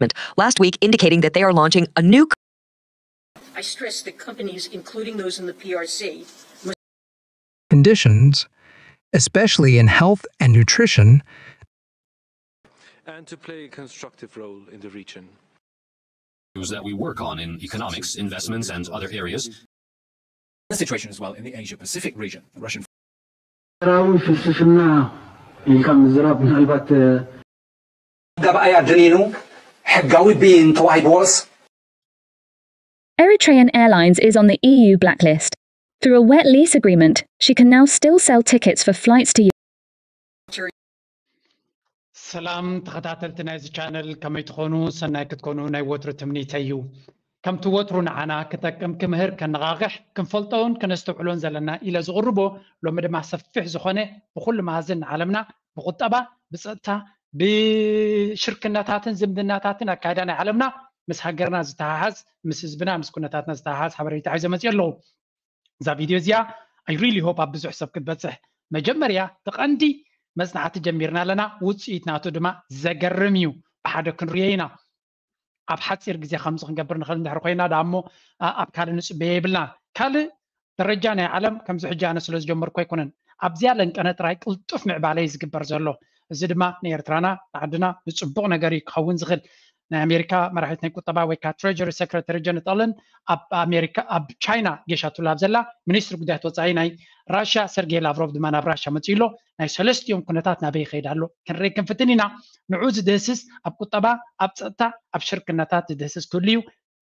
announcement last week indicating that they are launching a new I stress that companies, including those in the P R C, conditions, especially in health and nutrition, and to play a constructive role in the region. That we work on in economics, investments, and other areas. The situation as well in the Asia Pacific region. Russian ኤርትራዊ ፍልስፍና ኢልካ ምዝራብ ምናልባት ገባእያ ድኒኑ ሕጋዊ ብይን ተዋሂብዎስ Eritrean Airlines is on the E U blacklist. Through a wet lease agreement, she can now still sell tickets for flights to Europe. ሰላም ተኸታተልቲ ናይዚ ቻነል፣ ከመይ ትኾኑ? ሰናይ ክትኮኑ ናይ ወትሩ ትምኒተይ እዩ። ከምቲ ወትሩ ንዓና ክጠቅም፣ ክምህር፣ ከነቓቕሕ፣ ክንፈልጦን ከነስተውዕሎን ዘለና ኢለ ዝቕርቦ፣ ሎሚ ድማ ሰፊሕ ዝኾነ ብኹሉ መሃዝን ንዓለምና ብቁጠባ፣ ብጸጥታ፣ ብሽርክነታትን ዝምድናታትን ኣካይዳ ናይ ዓለምና ምስ ሃገርና ዝተሓሓዝ፣ ምስ ህዝብና፣ ምስ ኩነታትና ዝተሓሓዝ ሓበሬታ ሒዘ መፅእ ኣለኹ። እዛ ቪድዮ እዚኣ I really hope ኣብ ብዙሕ ሰብ ክትበፅሕ። መጀመርያ ብቐንዲ መፅናዕቲ ጀሚርና ኣለና። ውፅኢት ናቱ ድማ ዘገርም እዩ። ብሓደ ክንሪኦ ኢና። ኣብ ሓፂር ግዜ ከምዚ ክንገብር ንኽእል እንድሕር ኮይና ደኣ እሞ ኣብ ካልእ ንፅበዮ የብልና። ካልእ ደረጃ ናይ ዓለም ከምዚ ሕጂ ኣነ ስለ ዝጀመርኩ ኣይኮነን። ኣብዚኣ ለንቀነ ጥራይ ቅልጡፍ ምዕባለ እዩ ዝግበር ዘሎ። እዚ ድማ ንኤርትራና ንዓድና ንፅቡቕ ነገር እዩ ክኸውን ዝኽእል። ናይ ኣሜሪካ መራሒት ናይ ቁጠባ ወይ ከዓ ትሬጀሪ ሴክሬታሪ ጀነት ለን ኣብ ኣሜሪካ ኣብ ቻይና ጌሻ ትብላ ኣብ ዘላ ሚኒስትሪ ጉዳያት ወፃኢ ናይ ራሽያ ሰርጌይ ላቭሮቭ ድማ ናብ ራሽያ መፅኡ ኣሎ። ናይ ሰለስቲኦም ኩነታት ናበይ ይኸይድ ኣሎ ክንርኢ ክንፍትን ኢና። ንዑ ዝድህስስ ኣብ ቁጠባ፣ ኣብ ፀጥታ፣ ኣብ ሽርክነታት ዝድህስስ ክህሉ እዩ።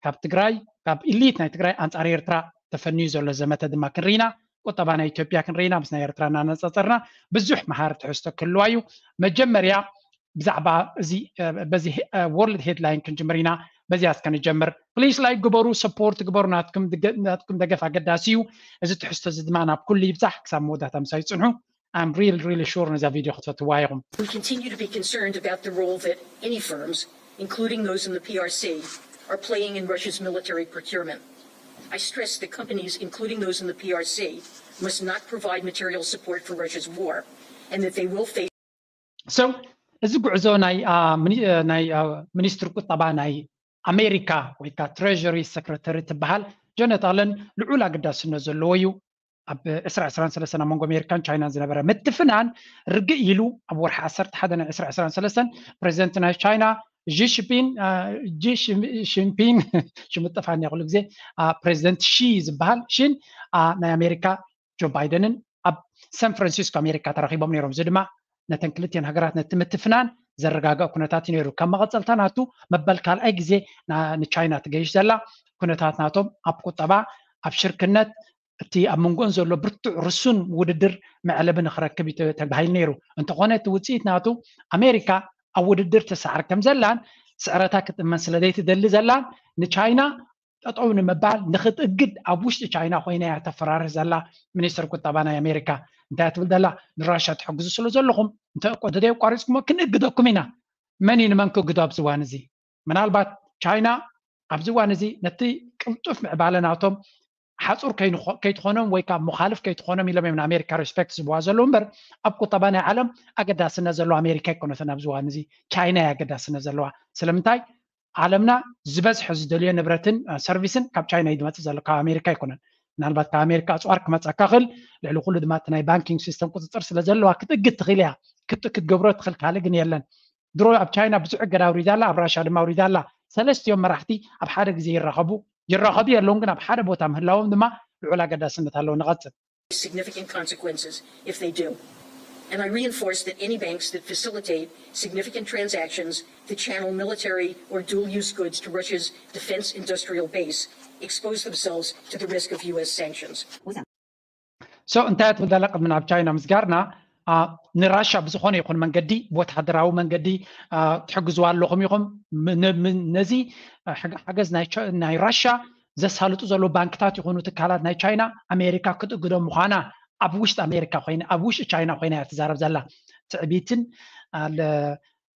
ካብ ትግራይ ካብ ኢሊት ናይ ትግራይ ኣንፃር ኤርትራ ተፈንዩ ዘሎ ዘመተ ድማ ክንርኢና። ቁጠባ ናይ ኢትዮጵያ ክንርኢና ምስ ናይ ኤርትራ እናነፃፀርና ብዙሕ መሃሪ ትሕዝቶ ክህልዋ እዩ። መጀመርያ ብዛዕባ እዚ በዚ ወርልድ ሄድላይን ክንጅምር ኢና። በዚያ እስከ ንጀምር። ፕሊስ ላይክ ግበሩ፣ ሰፖርት ግበሩ። ናትኩም ደገፍ ኣገዳሲ እዩ። እዚ ትሕዝቶ እዚ ድማ ናብ ኩሉ ይብዛሕ። ክሳብ መወዳእታ ምሳይ ይፅንሑ። I'm really really sure ነዛ ቪድዮ ክትፈትዋ ኢኹም። We continue to be concerned about the role that any firms, including those in the P R C, are playing in Russia's military procurement. I stress that companies, including those in the P R C, must not provide material support for Russia's war, and that they will face So እዚ ጉዕዞ ናይ ናይ ሚኒስትሪ ቁጠባ ናይ ኣሜሪካ ወይ ከዓ ትሬጀሪ ሴክሬታሪ ትበሃል ጀነት ኣለን ልዑል ኣገዳስነት ዘለዎ እዩ። ኣብ ዕስራ ዕስራን ሰለስተን ኣብ መንጎ ኣሜሪካን ቻይናን ዝነበረ ምትፍናን ርግእ ኢሉ ኣብ ወርሒ ዓሰርተ ሓደ ናይ ዕስራ ዕስራን ሰለስተን ፕሬዚደንት ናይ ቻይና ሺ ጂንፒን ሽሙ ጠፋኒ ኩሉ ግዜ ፕሬዚደንት ሺ ዝበሃል ሽን ናይ ኣሜሪካ ጆ ባይደንን ኣብ ሳን ፍራንሲስኮ ኣሜሪካ ተራኺቦም ነይሮም። እዚ ድማ ነተን ክልቲኤን ሃገራት ነቲ ምትፍናን ዘረጋግእ ኩነታት እዩ ነይሩ። ከም መቐፀልታ ናቱ መበል ካልኣይ ግዜ ንቻይና ትገይሽ ዘላ ኩነታት ናቶም ኣብ ቁጠባ ኣብ ሽርክነት እቲ ኣብ መንጎን ዘሎ ብርቱዕ ርሱን ውድድር መዕለቢ ንክረክብ እዩ ተባሂሉ ነይሩ። እንተኾነ እቲ ውፅኢት ናቱ ኣሜሪካ ኣብ ውድድር ትሰዕር ከም ዘላን ስዕረታ ክትእመን ስለ ዘይትደሊ ዘላን ንቻይና ጠጠው ንምባል ንክትእግድ ኣብ ውሽጢ ቻይና ኮይና እያ ተፈራርህ ዘላ። ሚኒስትር ቁጠባ ናይ ኣሜሪካ እንታይ ትብል ዘላ? ንራሻ ትሕግዙ ስለ ዘለኹም እንተ ደይ ኣቋሪፅኩሞ ክንእግደኩም ኢና። መን እዩ ንመን ክእግዶ ኣብዚ እዋን እዚ? ምናልባት ቻይና ኣብዚ እዋን እዚ ነቲ ቅልጡፍ ምዕባለ ናቶም ሓፁር ከይትኾኖም ወይ ካብ መኻልፍ ከይትኾኖም ኢሎም እዮም ንኣሜሪካ ሪስፔክት ዝብዋ ዘለዉ እምበር ኣብ ቁጠባ ናይ ዓለም ኣገዳስነት ዘለዎ ኣሜሪካ ኣይኮነትን። ኣብዚ እዋን እዚ ቻይና እያ ኣገዳስነት ዘለዋ። ስለምንታይ? ዓለምና ዝበዝሐ ዝደልዮ ንብረትን ሰርቪስን ካብ ቻይና እዩ ዝመፅእ ዘሎ፣ ካብ ኣሜሪካ ኣይኮነን። ምናልባት ካብ ኣሜሪካ ኣፅዋር ክመፀካ ክእል፣ ልዕሊ ኩሉ ድማ እቲ ናይ ባንኪንግ ሲስተም ቁፅፅር ስለ ዘለዋ ክትእግድ ትኽእል እያ፣ ክትገብሮ ትኽእል፣ ካልእ ግን የለን። ድሮ ኣብ ቻይና ብዙሕ እገዳ ኣውሪዳ ኣላ፣ ኣብ ራሻ ድማ ኣውሪዳ ኣላ። ሰለስቲኦም መራሕቲ ኣብ ሓደ ግዜ ይራኸቡ ይራኸቡ የለውን፣ ግን ኣብ ሓደ ቦታ ምህላዎም ድማ ልዑል ኣገዳስነት ኣለዎ። ንቐፅል። Significant consequences if they do. And I reinforce that any banks that facilitate significant transactions that channel military or dual use goods to Russia's defense industrial base expose themselves to the risk of U S sanctions. So እንታይ ትብል ዘላ? ቅድሚ ናብ ቻይና ምስጋርና ንራሻ ብዝኾነ ይኹን መንገዲ ብወተሃደራዊ መንገዲ ትሕግዝዋ ኣለኹም ኢኹም። ነዚ ሓገዝ ናይ ራሻ ዘሳልጡ ዘለዉ ባንክታት ይኹኑ ትካላት ናይ ቻይና ኣሜሪካ ክትእግዶ ምዃና ኣብ ውሽጢ ኣሜሪካ ኮይና ኣብ ውሽጢ ቻይና ኮይና እያ ትዛረብ ዘላ። ትዕቢትን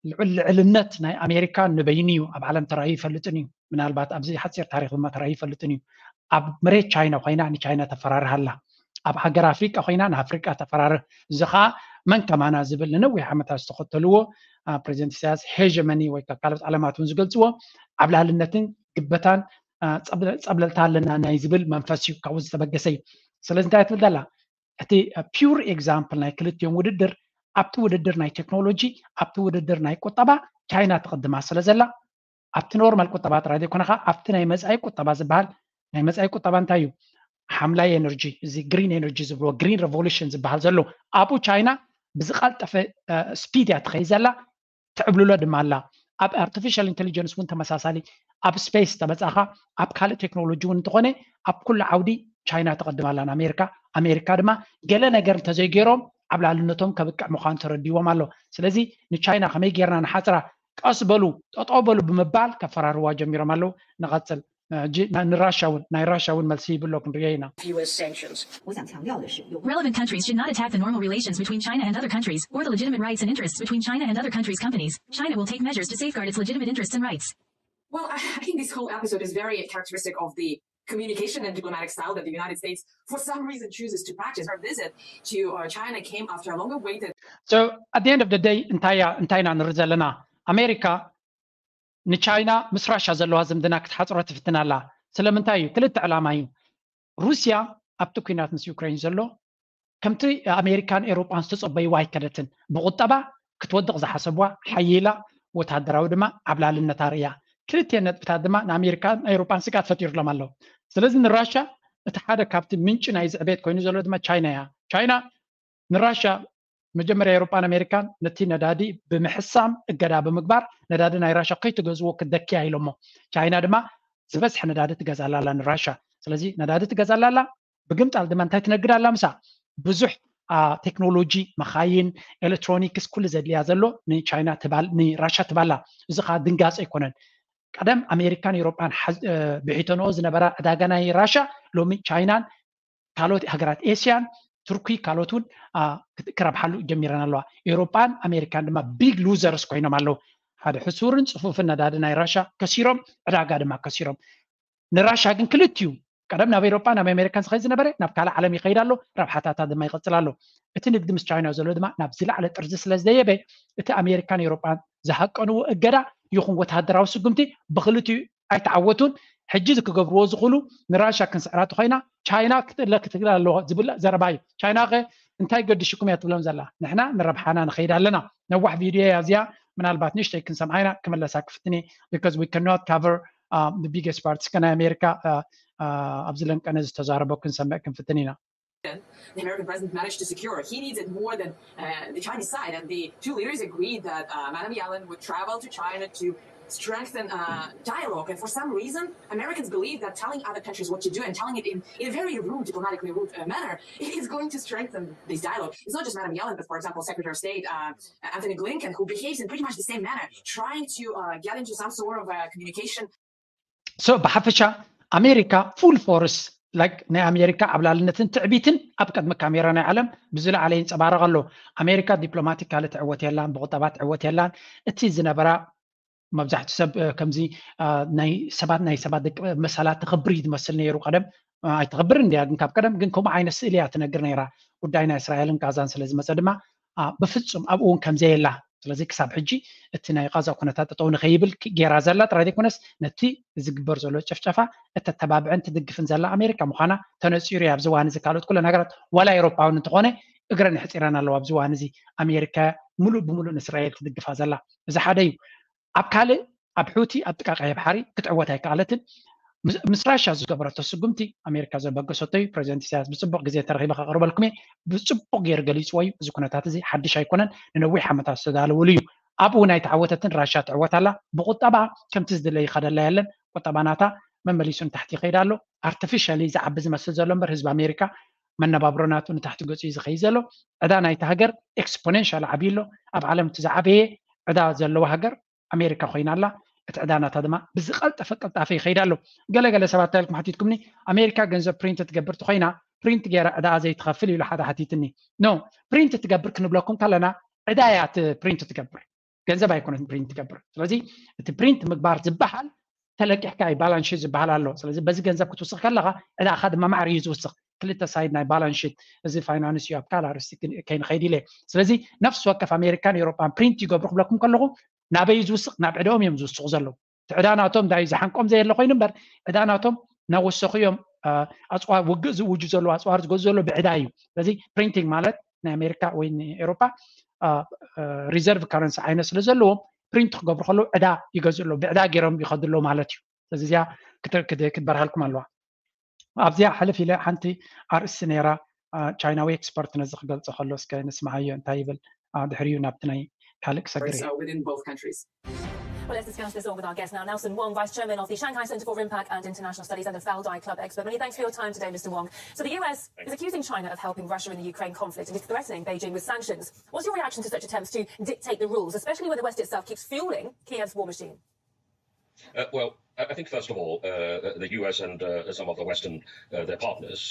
ልዑል ልዕልነት ናይ ኣሜሪካ ንበይኑ እዩ ኣብ ዓለም ተራእዩ ይፈልጥን እዩ። ምናልባት ኣብዚ ሓፂር ታሪክ ድማ ተራእዩ ይፈልጥን እዩ። ኣብ መሬት ቻይና ኮይና ንቻይና ተፈራርህ ኣላ። ኣብ ሃገር ኣፍሪቃ ኮይና ንኣፍሪቃ ተፈራርህ። እዚ ከዓ መን ከማና ዝብል ንነዊሕ ዓመታት ዝተኸተልዎ ፕሬዚደንት ኢሳያስ ሄጀመኒ ወይ ካልኦት ዓለማት እውን ዝገልፅዎ ዓብላልነትን ግበታን ፀብለልታ ኣለና ናይ ዝብል መንፈስ እዩ ካብኡ ዝተበገሰ እዩ። ስለዚ እንታይ ትብል ዘላ? እቲ ፒውር ኤግዛምፕል ናይ ክልቲኦም ውድድር፣ ኣብቲ ውድድር ናይ ቴክኖሎጂ፣ ኣብቲ ውድድር ናይ ቁጠባ ቻይና ትቕድማ ስለ ዘላ፣ ኣብቲ ኖርማል ቁጠባ ጥራይ ዘይኮነ ከዓ ኣብቲ ናይ መፃኢ ቁጠባ ዝበሃል፣ ናይ መፃኢ ቁጠባ እንታይ እዩ? ሓምላይ ኤነርጂ፣ እዚ ግሪን ኤነርጂ ዝብልዎ፣ ግሪን ሬቮሉሽን ዝበሃል ዘሎ፣ ኣብኡ ቻይና ብዝቐልጠፈ ስፒድ እያ ትኸይድ ዘላ። ትዕብልሎ ድማ ኣላ። ኣብ ኣርቲፊሻል ኢንቴሊጀንስ እውን ተመሳሳሊ፣ ኣብ ስፔስ ተመፃኻ፣ ኣብ ካልእ ቴክኖሎጂ እውን እንተኾነ ኣብ ኩሉ ዓውዲ ቻይና ትቐድም ኣላ ንኣሜሪካ። ኣሜሪካ ድማ ገለ ነገር እንተዘይገይሮም ዓብላልነቶም ከብቅዕ ምዃኑ ተረዲዎም ኣሎ። ስለዚ ንቻይና ከመይ ጌርና ንሓፅራ፣ ቀስ በሉ፣ ጠጠው በሉ ብምባል ከፈራርዋ ጀሚሮም ኣለዉ። ንቐፅል። ንራሻ እውን፣ ናይ ራሻ እውን መልሲ ይብሎ ክንሪኦ ኢና። Relevant countries should not attack the normal relations between China and other countries or the legitimate rights and interests between China and other countries' companies. China will take measures to safeguard its legitimate interests and rights. Well, I think this whole episode is very characteristic of the communication and diplomatic style that the United States, for some reason, chooses to practice. Her visit to uh, China came after a long-awaited. So at the end of the day, እንታይ ኢና ንርኢ ዘለና? ኣሜሪካ ንቻይና ምስ ራሻ ዘለዋ ዝምድና ክትሓፅሮ ትፍትን ኣላ። ስለምንታይ እዩ? ክልተ ዕላማ እዩ። ሩስያ ኣብቲ ኲናት ምስ ዩክሬን ዘሎ ከምቲ ኣሜሪካን ኤውሮጳን ዝተጸበይዋ ኣይከደትን። ብቁጠባ ክትወድቕ ዝሓሰብዋ ሓይላ፣ ወታደራዊ ድማ ዓብላልነታ ርእያ። ክልቲኤን ነጥብታት ድማ ንኣሜሪካን ኤውሮጳን ስግኣት ፈጢሩሎም ኣለዉ። ስለዚ ንራሻ እቲ ሓደ ካብቲ ምንጪ ናይዚ ዕቤት ኮይኑ ዘሎ ድማ ቻይና እያ። ቻይና ንራሻ መጀመርያ ኤውሮጳን ኣሜሪካን ነቲ ነዳዲ ብምሕሳም እገዳ ብምግባር ነዳዲ ናይ ራሻ ከይትገዝዎ ክደክያ ኢሎሞ። ቻይና ድማ ዝበዝሐ ነዳዲ ትገዛላ ኣላ ንራሻ። ስለዚ ነዳዲ ትገዛላ ኣላ፣ ብግምጣል ድማ እንታይ ትነግድ ኣላ ምሳ ብዙሕ ቴክኖሎጂ፣ መኻይን፣ ኤሌክትሮኒክስ፣ ኩሉ ዘድልያ ዘሎ ንቻይና ንራሻ ትባላ። እዚ ከዓ ድንጋፂ ኣይኮነን። ቀደም ኣሜሪካን ኤውሮጳን ብሒተንኦ ዝነበራ ዕዳጋ ናይ ራሻ ሎሚ ቻይናን ካልኦት ሃገራት ኤስያን ቱርኪ ካልኦት እውን ክረብሓሉ ጀሚረን ኣለዋ። ኤውሮጳን ኣሜሪካን ድማ ቢግ ሉዘርስ ኮይኖም ኣለዉ። ሓደ ሕሱርን ፅፉፍን ነዳዲ ናይ ራሻ ከሲሮም፣ ዕዳጋ ድማ ከሲሮም። ንራሻ ግን ክልቲኡ ቀደም ናብ ኤውሮጳ ናብ ኣሜሪካን ዝኸይድ ዝነበረ ናብ ካልእ ዓለም ይኸይድ ኣሎ፣ ረብሓታታ ድማ ይቐፅል ኣሎ። እቲ ንግዲ ምስ ቻይና ዘሎ ድማ ናብ ዝለዓለ ጥርዚ ስለ ዝደየበ እቲ ኣሜሪካን ኤውሮጳን ዝሃቀንዎ እገዳ ይኹን ወተሃደራዊ ስጉምቲ ብክልቲኡ ኣይተዓወቱን። ሕጂ እዚ ክገብርዎ ዝኽእሉ ንራሻ ክንስዕራ ተኾይና ቻይና ክትእለ ክትግል ኣለዎ ዝብል ዘረባ እዩ። ቻይና ከ እንታይ ገዲሽኩም እያ ትብሎም ዘላ? ንሕና ንረብሓና ንኸይድ ኣለና። ነዋሕ ቪድዮ እያ እዚኣ፣ ምናልባት ንእሽተይ ክንሰምዓ ኢና። ክመለሳ ክፍትን እየ because we cannot cover the biggest part። እስከ ናይ ኣሜሪካ ኣብዚ ለንቀነ ዝተዛረቦ ክንሰምዕ ክንፍትን ኢና። The American president managed to secure. He needs it more than uh, the Chinese side. And the two leaders agreed that uh, Madam Yellen would travel to China to strengthen uh, dialogue. And for some reason, Americans believe that telling other countries what to do and telling it in, in a very rude, diplomatically rude uh, manner is going to strengthen this dialogue. It's not just Madam Yellen, but for example, Secretary of State uh, Anthony Blinken, who behaves in pretty much the same manner, trying to uh, get into some sort of uh, communication. So ብሓፈሻ ኣሜሪካ ፉል ፎርስ ላይክ ናይ ኣሜሪካ ዓብላልነትን ትዕቢትን ኣብ ቅድሚ ካሜራ ናይ ዓለም ብዝለዓለ ይንፀባረቕ ኣሎ። ኣሜሪካ ዲፕሎማቲካሊ ትዕወት የላን፣ ብቁጠባ ትዕወት የላን። እቲ ዝነበራ መብዛሕትኡ ሰብ ከምዚ ናይ ሰባት ናይ ሰባት ደቂ መሳላት ተኽብር እዩ ዝመስል ነይሩ። ቀደም ኣይተኽብር እንዲያ ግን ካብ ቀደም ግን ከምኡ ዓይነት ስእሊ እያ ትነግር ነይራ። ጉዳይ ናይ እስራኤልን ጋዛን ስለ ዝመፀ ድማ ብፍፁም ኣብኡ እውን ከምዘየላ። ስለዚ ክሳብ ሕጂ እቲ ናይ ቃዛ ኩነታት ጠጠው ንኸይብል ጌራ ዘላ ጥራይ ዘይኮነስ ነቲ ዝግበር ዘሎ ጨፍጨፋ እተተባብዕን ትድግፍን ዘላ ኣሜሪካ ምዃና ተነፂሩ እዩ። ኣብዚ እዋን እዚ ካልኦት ኩለን ሃገራት ዋላ ኤውሮፓውን እንተኾነ እግረን ኣሕፂረን ኣለዋ። ኣብዚ እዋን እዚ ኣሜሪካ ሙሉእ ብሙሉእ ንእስራኤል ትድግፋ ዘላ። እዚ ሓደ እዩ። ኣብ ካልእ ኣብ ሑቲ ኣብ ጥቃ ቀይሕ ባሕሪ ክትዕወት ኣይከኣለትን። ምስ ራሻ ዝገበረቶ ስጉምቲ ኣሜሪካ ዘበገሰቶ እዩ። ፕሬዚደንት ኢሳያስ ብፅቡቕ ግዜ ተረኺበ ከቕርበልኩም እየ። ብፅቡቕ ገይሩ ገሊፅዎ እዩ። እዚ ኩነታት እዚ ሓድሽ ኣይኮነን፣ ንነዊሕ ዓመታት ዝተዳለወሉ እዩ። ኣብኡ እውን ኣይተዓወተትን። ራሻ ትዕወት ኣላ። ብቁጠባ ከምቲ ዝድለ ይኸደላ የለን። ቁጠባ ናታ መመሊሱ ንታሕቲ ይኸይድ ኣሎ። ኣርቲፊሻሊ ዝዓቢ ዝመስል ዘሎ እምበር ህዝቢ ኣሜሪካ መነባብሮ ናቱ ንታሕቲ ገፁ እዩ ዝኸይድ ዘሎ። ዕዳ ናይቲ ሃገር ኤክስፖኔንሻል ዓብዩ ኣሎ። ኣብ ዓለም እቲ ዝዓበየ ዕዳ ዘለዎ ሃገር ኣሜሪካ ኮይና ኣላ። እቲ ዕዳ ናታ ድማ ብዝቐልጠፈ ቅልጣፈ ይኸይድ ኣሎ። ገለገለ ሰባት እንታይ ኢልኩም ሓቲትኩምኒ፣ ኣሜሪካ ገንዘብ ፕሪንት ትገብር ተኾይና ፕሪንት ገይራ ዕዳ ዘይትኸፍል ኢሉ ሓደ ሓቲትኒ። ኖ፣ ፕሪንት ትገብር ክንብለኩም ከለና ዕዳ እያ ፕሪንት ትገብር፣ ገንዘብ ኣይኮነትን ፕሪንት ትገብር። ስለዚ እቲ ፕሪንት ምግባር ዝበሃል ተለቂሕካ እዩ፣ ባላንስ ሺት ዝበሃል ኣሎ። ስለዚ በዚ ገንዘብ ክትውስኽ ከለኻ ዕዳኻ ድማ ማዕረ እዩ ዝውስኽ። ክልተ ሳይድ ናይ ባላንስ ሽት፣ እዚ ፋይናንስ እዩ፣ ኣብ ካልእ ኣርእስቲ ከይንኸይድ ኢለ። ስለዚ ነፍሲ ወከፍ ኣሜሪካን ኤውሮጳን ፕሪንት ይገብሩ ክብለኩም ከለኹ ናበይ ዝውስቕ? ናብ ዕዳኦም እዮም ዝውስቑ ዘለዉ። እቲ ዕዳ ናቶም ዳዩ ዝሓንቆም ዘየለ ኮይኑ እምበር ዕዳ ናቶም ናወሰኹ እዮም። ኣፅዋር ውግእ ዝውጁ ዘለዉ ኣፅዋር ዝገዙ ዘለዉ ብዕዳ እዩ። ስለዚ ፕሪንቲንግ ማለት ናይ ኣሜሪካ ወይ ንኤውሮጳ ሪዘርቭ ካረንሲ ዓይነት ስለ ዘለዎም ፕሪንት ክገብሩ ከለዉ ዕዳ ይገዝኡ ኣለዉ፣ ብዕዳ ገይሮም ይኸዱ ኣለዉ ማለት እዩ። ስለዚ እዚኣ ክትበርሃልኩም ኣለዋ። ኣብዚኣ ሕልፍ ኢለ ሓንቲ ኣርእስቲ ነይራ፣ ቻይናዊ ኤክስፐርት ነዚ ክገልጾ ከሎ እስከ ንስምዓዮ እንታይ ይብል፣ ድሕሪኡ ናብቲ ናይ ካልእ ክሰግር እየ። Well, let's discuss this all with our guest now. Nelson Wong, Vice Chairman of the Shanghai Center for Rimpak and International Studies and the Faldai Club expert. Many thanks for your time today, Mister Wong. So the U S is accusing China of helping Russia in the Ukraine conflict and is threatening Beijing with sanctions. What's your reaction to such attempts to dictate the rules, especially when the West itself keeps fueling Kiev's war machine? Uh, well, I think first of all, uh, the U S and uh, some of the Western uh, their partners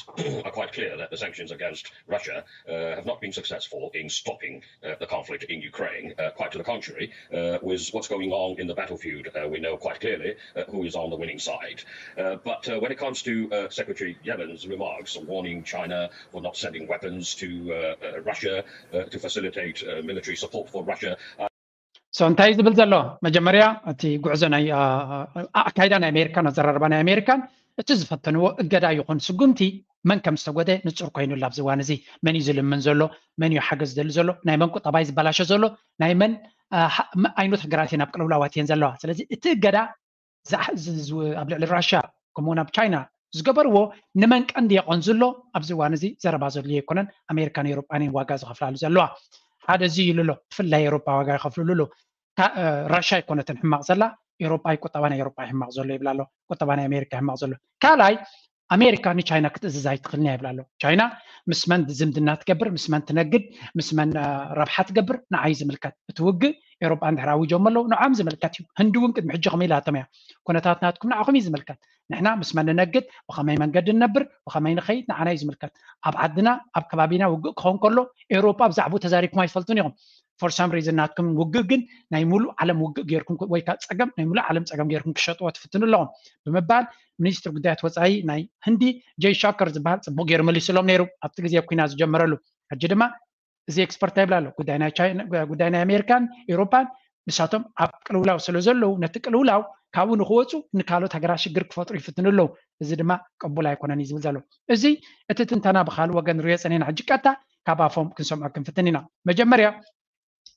are quite clear that the sanctions against Russia uh, have not been successful in stopping uh, the conflict in Ukraine. Uh, quite to the contrary, uh, with what's going on in the battlefield, uh, we know quite clearly uh, who is on the winning side. Uh, but uh, when it comes to uh, Secretary Yellen's remarks warning China for not sending weapons to uh, uh, Russia uh, to facilitate uh, military support for Russia, uh, So እንታይ ዝብል ዘሎ? መጀመርያ እቲ ጉዕዞ ናይ ኣካይዳ ናይ ኣሜሪካን ኣዘራርባ ናይ ኣሜሪካን እቲ ዝፈተንዎ እገዳ ይኹን ስጉምቲ መን ከም ዝተጎደ ንፁር ኮይኑላ ኣብዚ እዋን እዚ። መን እዩ ዝልምን ዘሎ? መን እዩ ሓገዝ ዝደሊ ዘሎ? ናይ መን ቁጠባ እዩ ዝበላሸ ዘሎ? ናይ መን ዓይነት ሃገራት እየን ኣብ ቅልውላዋት እየን ዘለዋ? ስለዚ እቲ እገዳ ኣብ ልዕሊ ራሻ ከምኡውን ኣብ ቻይና ዝገበርዎ ንመን ቀንዲ የቐንዙ ኣሎ? ኣብዚ እዋን እዚ ዘረባ ዘድልዮ ኣይኮነን። ኣሜሪካን ኤውሮጳን እየን ዋጋ ዝኸፍላሉ ዘለዋ። ሓደ እዚ ኢሉ ኣሎ። ብፍላይ ኤውሮጳ ዋጋ ይኸፍልሉ ኣሎ። ራሻ ኣይኮነትን ሕማቕ ዘላ፣ ኤውሮጳ እዩ። ቁጠባ ናይ ኤውሮጳ እዩ ሕማቕ ዘሎ ይብል ኣሎ። ቁጠባ ናይ ኣሜሪካ እዩ ሕማቕ ዘሎ። ካልኣይ ኣሜሪካ ንቻይና ክትእዝዝ ኣይትኽእልን እያ ይብል ኣሎ። ቻይና ምስ መን ዝምድና ትገብር፣ ምስ መን ትነግድ፣ ምስ መን ረብሓ ትገብር ንዓይ ዝምልከት። እቲ ውግእ ኤውሮጳ እንድሕር ኣዊጆም ኣለዉ ንዖም ዝምልከት እዩ። ህንዲ እውን ቅድሚ ሕጂ ከምኡ ኢላቶም እያ። ኩነታት ናትኩም ንዓኹም እዩ ዝምልከት። ንሕና ምስ መን ንነግድ፣ ብኸመይ መንገዲ ንነብር፣ ብኸመይ ንኸይድ ንዓና እዩ ዝምልከት። ኣብ ዓድና ኣብ ከባቢና ውግእ ክኸውን ከሎ ኤውሮጳ ብዛዕባኡ ተዛሪብኩም ኣይትፈልጡን ኢኹም። For some reason ናትኩም ውግእ ግን ናይ ሙሉእ ዓለም ውግእ ጌርኩም ወይ ከዓ ፀገም ናይ ሙሉእ ዓለም ፀገም ጌርኩም ክሸጥዎ ትፍትኑ ኣለኹም ብምባል ሚኒስትር ጉዳያት ወፃኢ ናይ ህንዲ ጀይ ሻከር ዝበሃል ፅቡቅ ገይሩ መሊሱሎም ነይሩ ኣብቲ ግዜ ኩናት ዝጀመረሉ። ሕጂ ድማ እዚ ኤክስፐርት ይብል ኣሎ ጉዳይ ናይ ቻይና ጉዳይ ናይ ኣሜሪካን ኤውሮፓን ንሳቶም ኣብ ቅልውላው ስለ ዘለዉ ነቲ ቅልውላው ካብኡ ንክወፁ ንካልኦት ሃገራት ሽግር ክፈጥሩ ይፍትኑ ኣለዉ። እዚ ድማ ቅቡል ኣይኮነን እዩ ዝብል ዘሎ። እዚ እቲ ትንተና ብካልእ ወገን ንሪኦ ፀኒሕና ሕጂ ቀጥታ ካብ ኣፎም ክንሰምዖ ክንፍትን ኢና። መጀመርያ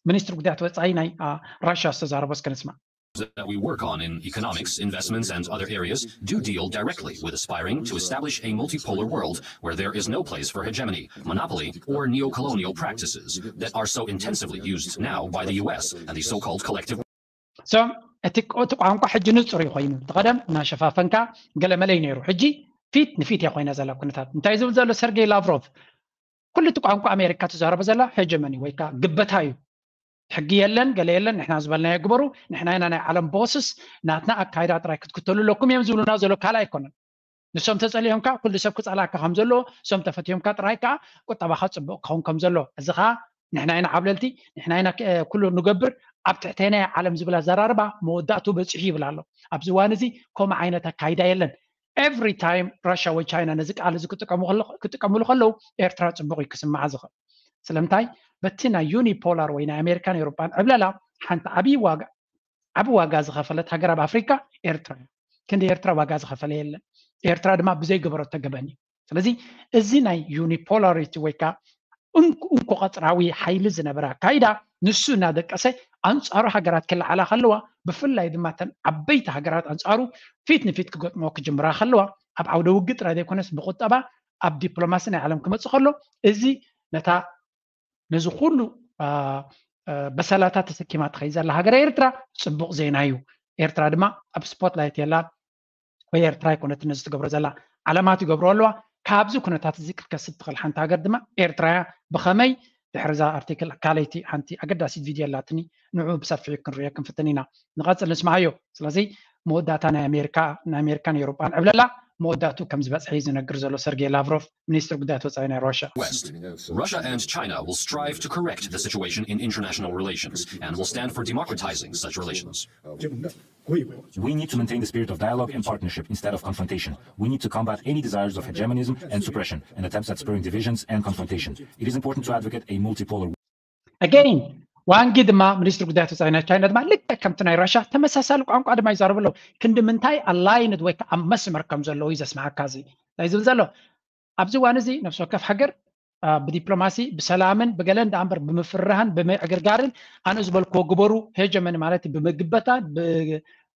ሚኒስትሪ ጉዳያት ወፃኢ ናይ ራሽያ ዝተዛረቦ እስከ ንስማዕ። that we work on in economics, investments, and other areas do deal directly with aspiring to establish a multipolar world where there is no place for hegemony, monopoly, or neo-colonial practices that are so intensively used now by the U S and the so-called collective. So እቲ እቲ ቋንቋ ሕጂ ንፁር እዩ ኮይኑ እቲ ቀደም እናሸፋፈንካ ገለመለ እዩ ነይሩ። ሕጂ ፊት ንፊት እያ ኮይና ዘላ ኩነታት። እንታይ ዝብል ዘሎ ሰርጌይ ላቭሮቭ? ኩሉ እቲ ቋንቋ ኣሜሪካ ትዛረቦ ዘላ ሄጀመኒ ወይ ከዓ ግበታ እዩ። ሕጊ የለን ገለ የለን ንሕና ዝበልናዮ ግበሩ ንሕና ኢና ናይ ዓለም ቦስስ ናትና ኣካይዳ ጥራይ ክትክተሉ ኣለኩም እዮም ዝብሉና ዘሎ ካልእ ኣይኮነን። ንሶም ተፀሊኦምካ ኩሉ ሰብ ክፀላእካ ከም ዘለዎ እሶም ተፈትዮምካ ጥራይ ከዓ ቁጠባካ ፅቡቅ ክኸውን ከም ዘለዎ እዚ ከዓ ንሕና ኢና ዓብለልቲ ንሕና ኢና ኩሉ ንገብር ኣብ ትሕተናይ ዓለም ዝብል ኣዘራርባ መወዳእቱ በፂሑ ይብል ኣሎ። ኣብዚ እዋን እዚ ከምኡ ዓይነት ኣካይዳ የለን። Every time ራሽያ ወይ ቻይና ነዚ ቃል እዚ ክጥቀምሉ ከለዉ ኤርትራ ፅቡቅ እዩ ክስምዓ ዝኽእል። ስለምንታይ በቲ ናይ ዩኒፖላር ወይ ናይ ኣሜሪካን ኤውሮጳን ዕብለላ ሓንቲ ዓብዪ ዋጋ ዓቢ ዋጋ ዝኸፈለት ሃገር ኣብ ኣፍሪካ ኤርትራ እያ። ክንዲ ኤርትራ ዋጋ ዝኸፈለ የለን። ኤርትራ ድማ ብዘይ ገበረቶ ገበን እዩ። ስለዚ እዚ ናይ ዩኒፖላሪቲ ወይ ከዓ እንኮ ቀፅራዊ ሓይሊ ዝነበረ ኣካይዳ ንሱ እናደቀሰ ኣንፃሩ ሃገራት ክለዓላ ከለዋ ብፍላይ ድማ ተን ዓበይቲ ሃገራት ኣንፃሩ ፊት ንፊት ክገጥሞ ክጅምራ ከለዋ ኣብ ዓውደ ውግእ ጥራይ ዘይኮነስ ብቁጠባ ኣብ ዲፕሎማሲ ናይ ዓለም ክመፅእ ከሎ እዚ ነታ ነዚ ኩሉ በሰላታት ተሰኪማ ትኸይድ ዘላ ሃገር ኤርትራ ፅቡቕ ዜና እዩ። ኤርትራ ድማ ኣብ ስፖትላይት የላ ወይ ኤርትራ ኣይኮነትን ነዚ ትገብሮ ዘላ ዓለማት ይገብሮ ኣለዋ። ካብዚ ኩነታት እዚ ክትከስብ ትኽእል ሓንቲ ሃገር ድማ ኤርትራ እያ። ብኸመይ ድሕሪ እዛ ኣርቲክል ካልኣይቲ ሓንቲ ኣገዳሲት ቪድዮ ኣላትኒ ንዑ ብሰፊሑ ክንሪኦ ክንፍትን ኢና። ንቐፅል ንስምዓዮ። ስለዚ መወዳእታ ናይ ኣሜሪካ ናይ ኣሜሪካን ኤውሮጳን ዕብለላ መወዳእቱ ከም ዝበፅሐ እዩ ዝነግር ዘሎ ሰርጌይ ላቭሮቭ፣ ሚኒስትሪ ጉዳያት ወፃኢ ናይ ሩሽያ። West. Russia and China will strive to correct the situation in international relations and will stand for democratizing such relations. We need to maintain the spirit of dialogue and partnership instead of confrontation. We need to combat any desires of hegemonism and suppression and attempts at spurring divisions and confrontation. It is important to advocate a multipolar Again, ዋንጊ ድማ ሚኒስትሪ ጉዳያት ወፃኢ ናይ ቻይና ድማ ልክዕ ከምቲ ናይ ራሻ ተመሳሳሊ ቋንቋ ድማ ይዛረቡ ኣለዉ። ክንዲ ምንታይ ኣላይንድ ወይ ከዓ መስመር ከም ዘለዉ እዩ ዘስማዓካ። እዚ እንታይ ዝብል ዘሎ ኣብዚ እዋን እዚ ነፍሲ ወከፍ ሃገር ብዲፕሎማሲ ብሰላምን ብገለን ደኣ እምበር ብምፍርራህን ብምዕግርጋርን ኣነ ዝበልክዎ ግበሩ፣ ሄጀመኒ ማለት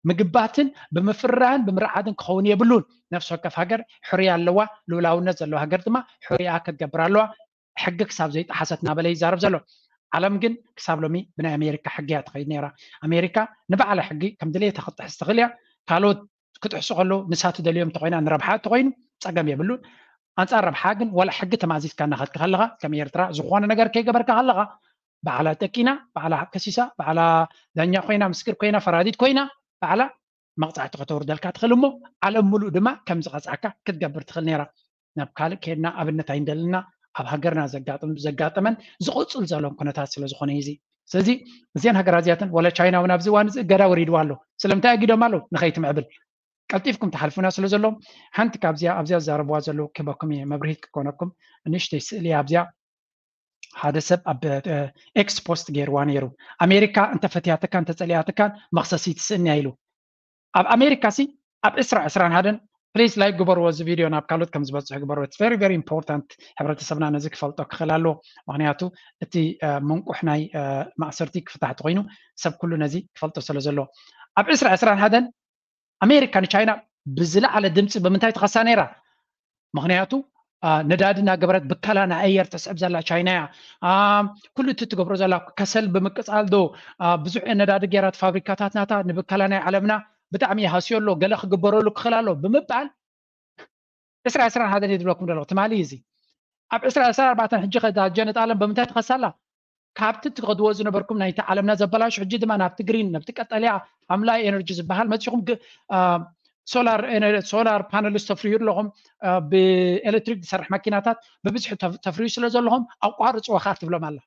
ብምግባትን ብምፍርራህን ብምርዓድን ክኸውን የብሉን። ነፍሲ ወከፍ ሃገር ሕርያ ኣለዋ። ልኡላውነት ዘለዋ ሃገር ድማ ሕርያ ክትገብር ኣለዋ። ሕጊ ክሳብ ዘይጠሓሰት እናበለ ይዛረብ ዘሎ። ዓለም ግን ክሳብ ሎሚ ብናይ ኣሜሪካ ሕጊ እያ ትኸይድ ነይራ። ኣሜሪካ ንባዕላ ሕጊ ከም ድሌታ ክትጥሕስ ትኽእል እያ። ካልኦት ክጥሕሱ ከለዉ ንሳ ትደልዮም እንተኾይና ንረብሓ እንተኾይኑ ፀገም የብሉን። ኣንፃር ረብሓ ግን ዋላ ሕጊ ተማእዚዝካ እናኸድካ ከለኻ ከም ኤርትራ ዝኾነ ነገር ከይገበርካ ከለኻ ባዕላ ጠቂና፣ ባዕላ ከሲሳ፣ ባዕላ ዳኛ ኮይና፣ ምስክር ኮይና፣ ፈራዲት ኮይና ባዕላ መቕፃዕቲ ከተውርደልካ ትኽእል እሞ ዓለም ሙሉእ ድማ ከም ዝቐፅዓካ ክትገብር ትኽእል ነይራ። ናብ ካልእ ከድና ኣብነት ኣይንደልና። ኣብ ሃገርና ዘጋጥም ዘጋጠመን ዝቕፅል ዘሎን ኩነታት ስለ ዝኾነ እዩ እዚ። ስለዚ እዚን ሃገራት እዚኣተን ዋላ ቻይና እውን ኣብዚ እዋን እዚ እገዳ ወሪድዋ ኣሎ። ስለምንታይ ኣጊዶም ኣለዉ? ንኸይትምዕብል ቀልጢፍኩም ተሓልፉና ስለ ዘለዎም ሓንቲ ካብዚኣ ኣብዚኣ ዝዛረብዋ ዘለዉ ክበኩም እየ መብርሂት ክኮነኩም። ንእሽተይ ስእሊ ኣብዚኣ ሓደ ሰብ ኣብ ኤክስ ፖስት ገይርዋ ነይሩ። ኣሜሪካ እንተፈትያትካ እንተፀሊኣትካን መክሰሲ ትስእንያ ኢሉ። ኣብ ኣሜሪካ ሲ ኣብ ዕስራ ዕስራን ሓደን please like ግበርዎ፣ እዚ ቪድዮ ናብ ካልኦት ከም ዝበፅሑ ግበርዎ። It's very very important፣ ሕብረተሰብና ነዚ ክፈልጦ ክኽእል ኣለዎ። ምክንያቱ እቲ ምንቁሕ ናይ ማእሰርቲ ክፍታሕ ተኮይኑ ሰብ ኩሉ ነዚ ክፈልጦ ስለ ዘለዎ። ኣብ ዕስራ ዕስራን ሓደን ኣሜሪካ ንቻይና ብዝለዓለ ድምፂ ብምንታይ ትኸሳ ነይራ? ምክንያቱ ነዳዲ እናገበረት ብከላ ናይ ኣየር ተስዕብ ዘላ ቻይና እያ። ኩሉ እቲ ትገብሮ ዘላ ከሰል ብምቅፃል ዶ ብዙሕ ነዳዲ ገይራ ፋብሪካታት ናታ ንብከላ ናይ ዓለምና ብጣዕሚ ይሃስዮ ኣሎ፣ ገለ ክግበረሉ ክኽእል ኣሎ ብምባል ዕስራ ዕስራን ሓደን እየ ዝብለኩም ዘለኹ። ትማሊ እዚ ኣብ ዕስራ ዕስራ ኣርባዕተን ሕጂ ከዳጀነት ዓለም ብምንታይ ትኸሳላ? ካብቲ ትኸድዎ ዝነበርኩም ናይቲ ዓለምና ዘበላሹ ሕጂ ድማ ናብቲ ግሪን ናብቲ ቀጠልያ ሓምላይ ኤነርጂ ዝበሃል መፂኹም። ሶላር ሶላር ፓነልስ ተፍርዩ ኣለኹም፣ ብኤሌክትሪክ ዝሰርሕ መኪናታት ብብዝሒ ተፍርዩ ስለ ዘለኹም ኣቋርፅዎ ከዓ ትብሎም ኣላ።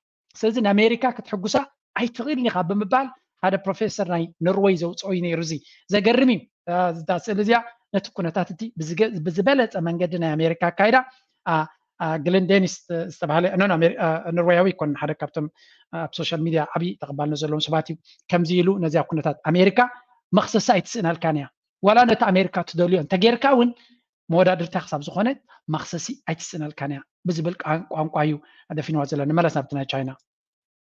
ስለዚ ንኣሜሪካ ክትሕጉሳ ኣይትኽእልን ኢኻ ብምባል ሓደ ፕሮፌሰር ናይ ኖርወይ ዘውፅኦ እዩ ነይሩ። እዚ ዘገርም እዩ። እዛ ስእሊ እዚኣ ነቲ ኩነታት እቲ ብዝበለፀ መንገዲ ናይ ኣሜሪካ ኣካይዳ ግለን ዴኒስ ዝተባሃለ ኖርወያዊ ይኮን ሓደ ካብቶም ኣብ ሶሻል ሚድያ ዓብዪ ተቐባልነት ዘለዎም ሰባት እዩ። ከምዚ ኢሉ ነዚኣ ኩነታት ኣሜሪካ መኽሰሲ ኣይትስእነልካን እያ። ዋላ ነቲ ኣሜሪካ ትደልዮ እንተጌርካ እውን መወዳድርታ ክሳብ ዝኾነ መኽሰሲ ኣይትስእነልካን እያ ብዝብል ቋንቋ እዩ ኣደፊንዋ ዘሎ። ንመለስ ናብቲ ናይ ቻይና።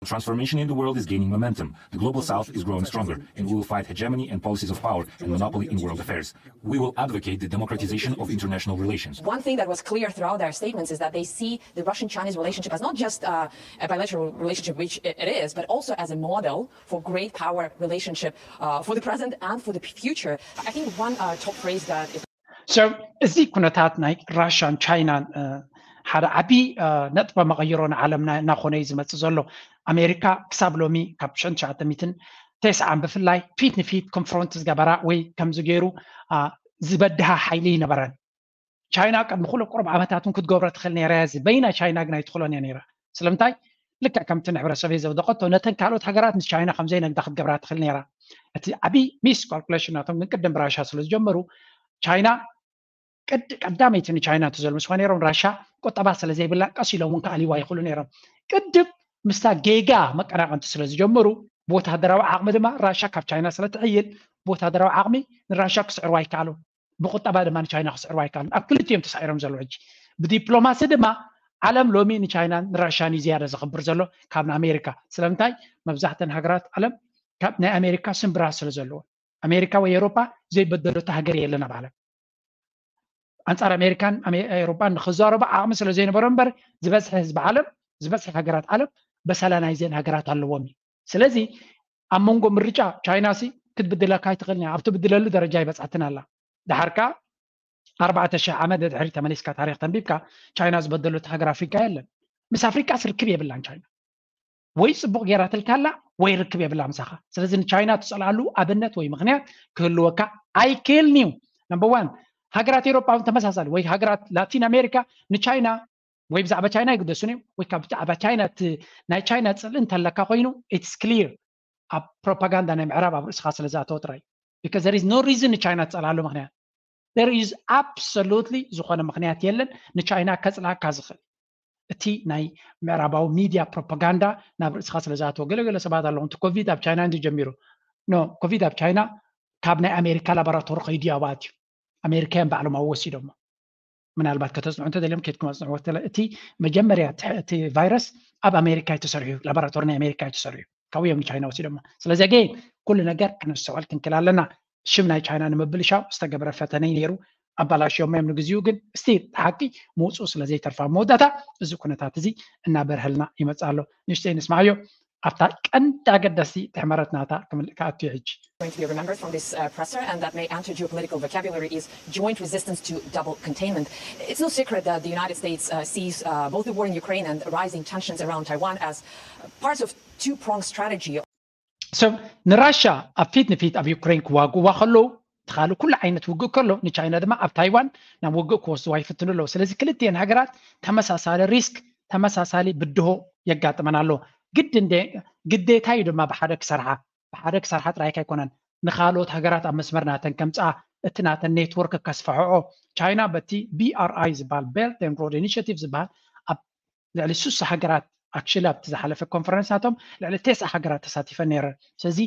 Transformation in the world is gaining momentum. The global south is growing stronger, and we will fight hegemony and policies of power and monopoly in world affairs. We will advocate the democratization of international relations. One thing that was clear throughout their statements is that they see the Russian-Chinese relationship as not just uh, a bilateral relationship, which it is, but also as a model for great power relationship uh, for the present and for the future. I think one uh, top phrase that is So እዚ ኩነታት ናይ ራሽያን ቻይናን ሓደ ዓቢ ነጥበ መቐይሮ ንዓለምና እናኾነ እዩ ዝመፅእ ዘሎ። ኣሜሪካ ክሳብ ሎሚ ካብ ሽሕን ትሽዓተ ሚእትን ተስዓን ብፍላይ ፊት ንፊት ኮንፍሮንት ዝገበራ ወይ ከምዚ ገይሩ ዝበድሃ ሓይሊ ይነበረን። ቻይና ቅድሚ ኩሎ ቁሩብ ዓመታት እውን ክትገብሮ ትኽእል ነይራ እያ። እዚ በይና ቻይና ግን ኣይትኽእሎን እያ ነይራ። ስለምንታይ? ልክዕ ከምቲ ንሕብረተሰብ እየ ዘውደቐቶ ነተን ካልኦት ሃገራት ንቻይና ከምዘይነግዳ ክትገብራ ትኽእል ነይራ። እቲ ዓብዪ ሚስ ካልኩሌሽን ናቶም ግን ቅድም ብራሻ ስለ ዝጀመሩ ቻይና ቅድ ቀዳመይቲ ንቻይና ትዘልምስዋ ነይሮም። ራሻ ቁጠባ ስለ ዘይብላ ቀስ ኢሎም እውን ክኣልይዋ ይኽእሉ ነይሮም። ቅድም ምስታ ጌጋ መቀናቐንቲ ስለ ዝጀመሩ ብወታደራዊ ዓቕሚ ድማ ራሻ ካብ ቻይና ስለ ትሕይል ብወታደራዊ ዓቕሚ ንራሻ ክስዕርዋ ይከኣሉ፣ ብቁጠባ ድማ ንቻይና ክስዕርዋ ይከኣሉ። ኣብ ክልቲኦም ተሳዒሮም ዘለዉ ሕጂ ብዲፕሎማሲ ድማ ዓለም ሎሚ ንቻይናን ንራሻን እዩ ዝያዳ ዘኽብር ዘሎ ካብ ንኣሜሪካ። ስለምንታይ? መብዛሕተን ሃገራት ዓለም ካብ ናይ ኣሜሪካ ስምብራት ስለ ዘለዎ ኣሜሪካ ወይ ኤውሮጳ ዘይበደለቶ ሃገር የለን ኣብ ዓለም። ኣንፃር ኣሜሪካን ኤውሮጳን ንክዛረቡ ዓቕሚ ስለ ዘይነበሮ እምበር ዝበዝሐ ህዝቢ ዓለም ዝበዝሐ ሃገራት ዓለም በሰላ ናይዘን ሃገራት ኣለዎም እዩ። ስለዚ ኣብ መንጎ ምርጫ ቻይና ሲ ክትብድለካ ኣይትኽእልን እያ። ኣብ ትብድለሉ ደረጃ ኣይበፅሓትን ኣላ። ድሓር ከዓ ኣርባዕተ ሽሕ ዓመት ንድሕሪት ተመሊስካ ታሪክ ተንቢብካ ቻይና ዝበደለቶ ሃገር ኣፍሪቃ የለን። ምስ ኣፍሪቃስ ርክብ የብላን ቻይና። ወይ ፅቡቅ ገይራትልካ ኣላ ወይ ርክብ የብላ ምሳኻ። ስለዚ ንቻይና ትፀልኣሉ ኣብነት ወይ ምክንያት ክህልወካ ኣይክእልን እዩ። ነምበር ዋን ሃገራት ኤሮጳ እውን ተመሳሳሊ፣ ወይ ሃገራት ላቲን ኣሜሪካ ንቻይና ወይ ብዛዕባ ቻይና ይግደሱን እዮም፣ ወይ ካብ ብዛዕባ ቻይና ናይ ቻይና ፅልኢ እንተለካ ኮይኑ it's clear ኣብ ፕሮፓጋንዳ ናይ ምዕራብ ኣብ ርእስኻ ስለ ዝኣተወ ጥራይ። Because there is no reason ንቻይና ትፀልኣሉ ምክንያት፣ there is absolutely ዝኾነ ምክንያት የለን ንቻይና ከፅልኣካ ዝኽእል። እቲ ናይ ምዕራባዊ ሚድያ ፕሮፓጋንዳ ናብ ርእስኻ ስለ ዝኣተወ፣ ገለገለ ሰባት ኣለኹም እቲ ኮቪድ ኣብ ቻይና እንዲ ጀሚሩ። ኖ፣ ኮቪድ ኣብ ቻይና ካብ ናይ ኣሜሪካ ላቦራቶሪ ከይዱ ኣብኣት እዩ። ኣሜሪካያን ባዕሎም ኣብ ወሲዶሞ። ምናልባት ከተፅንዑ እንተደልዮም ኬድኩም ኣፅንዕዎ። እቲ መጀመርያ እቲ ቫይረስ ኣብ ኣሜሪካ እዩ ተሰሪሑ፣ ላቦራቶሪ ናይ ኣሜሪካ እዩ ተሰሪሑ፣ ካብኡ እዮም ንቻይና ወሲዶሞ። ስለዚ ኣገይን ኩሉ ነገር ከነስተውዕል ክንክል ኣለና። ሽም ናይ ቻይና ንምብልሻው ዝተገብረ ፈተነ ነይሩ፣ ኣባላሽዮሞ እዮም ንግዚኡ። ግን እስቲ ሓቂ ምውፅኡ ስለ ዘይተርፋ መወዳእታ እዚ ኩነታት እዚ እናበርሀልና ይመፅእ ኣሎ። ንእሽተይ ንስማዕዮ። ኣብታ ቀንዲ ኣገዳሲ ትሕመረት ናታ ክምልእ ክኣቱ ሕጂ። Going to be remembered from this uh, presser, and that may enter geopolitical vocabulary, is joint resistance to double containment. It's no secret that the United States uh, sees uh, both the war in Ukraine and rising tensions around Taiwan as parts of two-pronged strategy. So ንራሻ ኣብ ፊት ንፊት ኣብ ዩክሬን ክዋግእዋ ከለዉ፣ ትኻሉ ኩሉ ዓይነት ውግእ ከሎ፣ ንቻይና ድማ ኣብ ታይዋን ናብ ውግእ ክወስድዋ ይፍትኑ ኣለዉ። ስለዚ ክልቲኤን ሃገራት ተመሳሳሊ ሪስክ፣ ተመሳሳሊ ብድሆ የጋጥመን ኣሎ። ግድ እንደ ግዴታ እዩ ድማ ብሓደ ክሰርሓ፣ ብሓደ ክሰርሓ ጥራይ ኣይኮነን፣ ንኻልኦት ሃገራት ኣብ መስመር ናተን ከምፅኣ፣ እቲ ናተን ኔትወርክ ከስፋሕዖ። ቻይና በቲ ቢ ኣር ኣይ ዝበሃል፣ Belt and Road Initiative ዝበሃል፣ ኣብ ልዕሊ ስሳ ሃገራት፣ actually ኣብቲ ዝሓለፈ ኮንፈረንስ ናቶም ልዕሊ ተስዓ ሃገራት ተሳቲፈን ነይረን። ስለዚ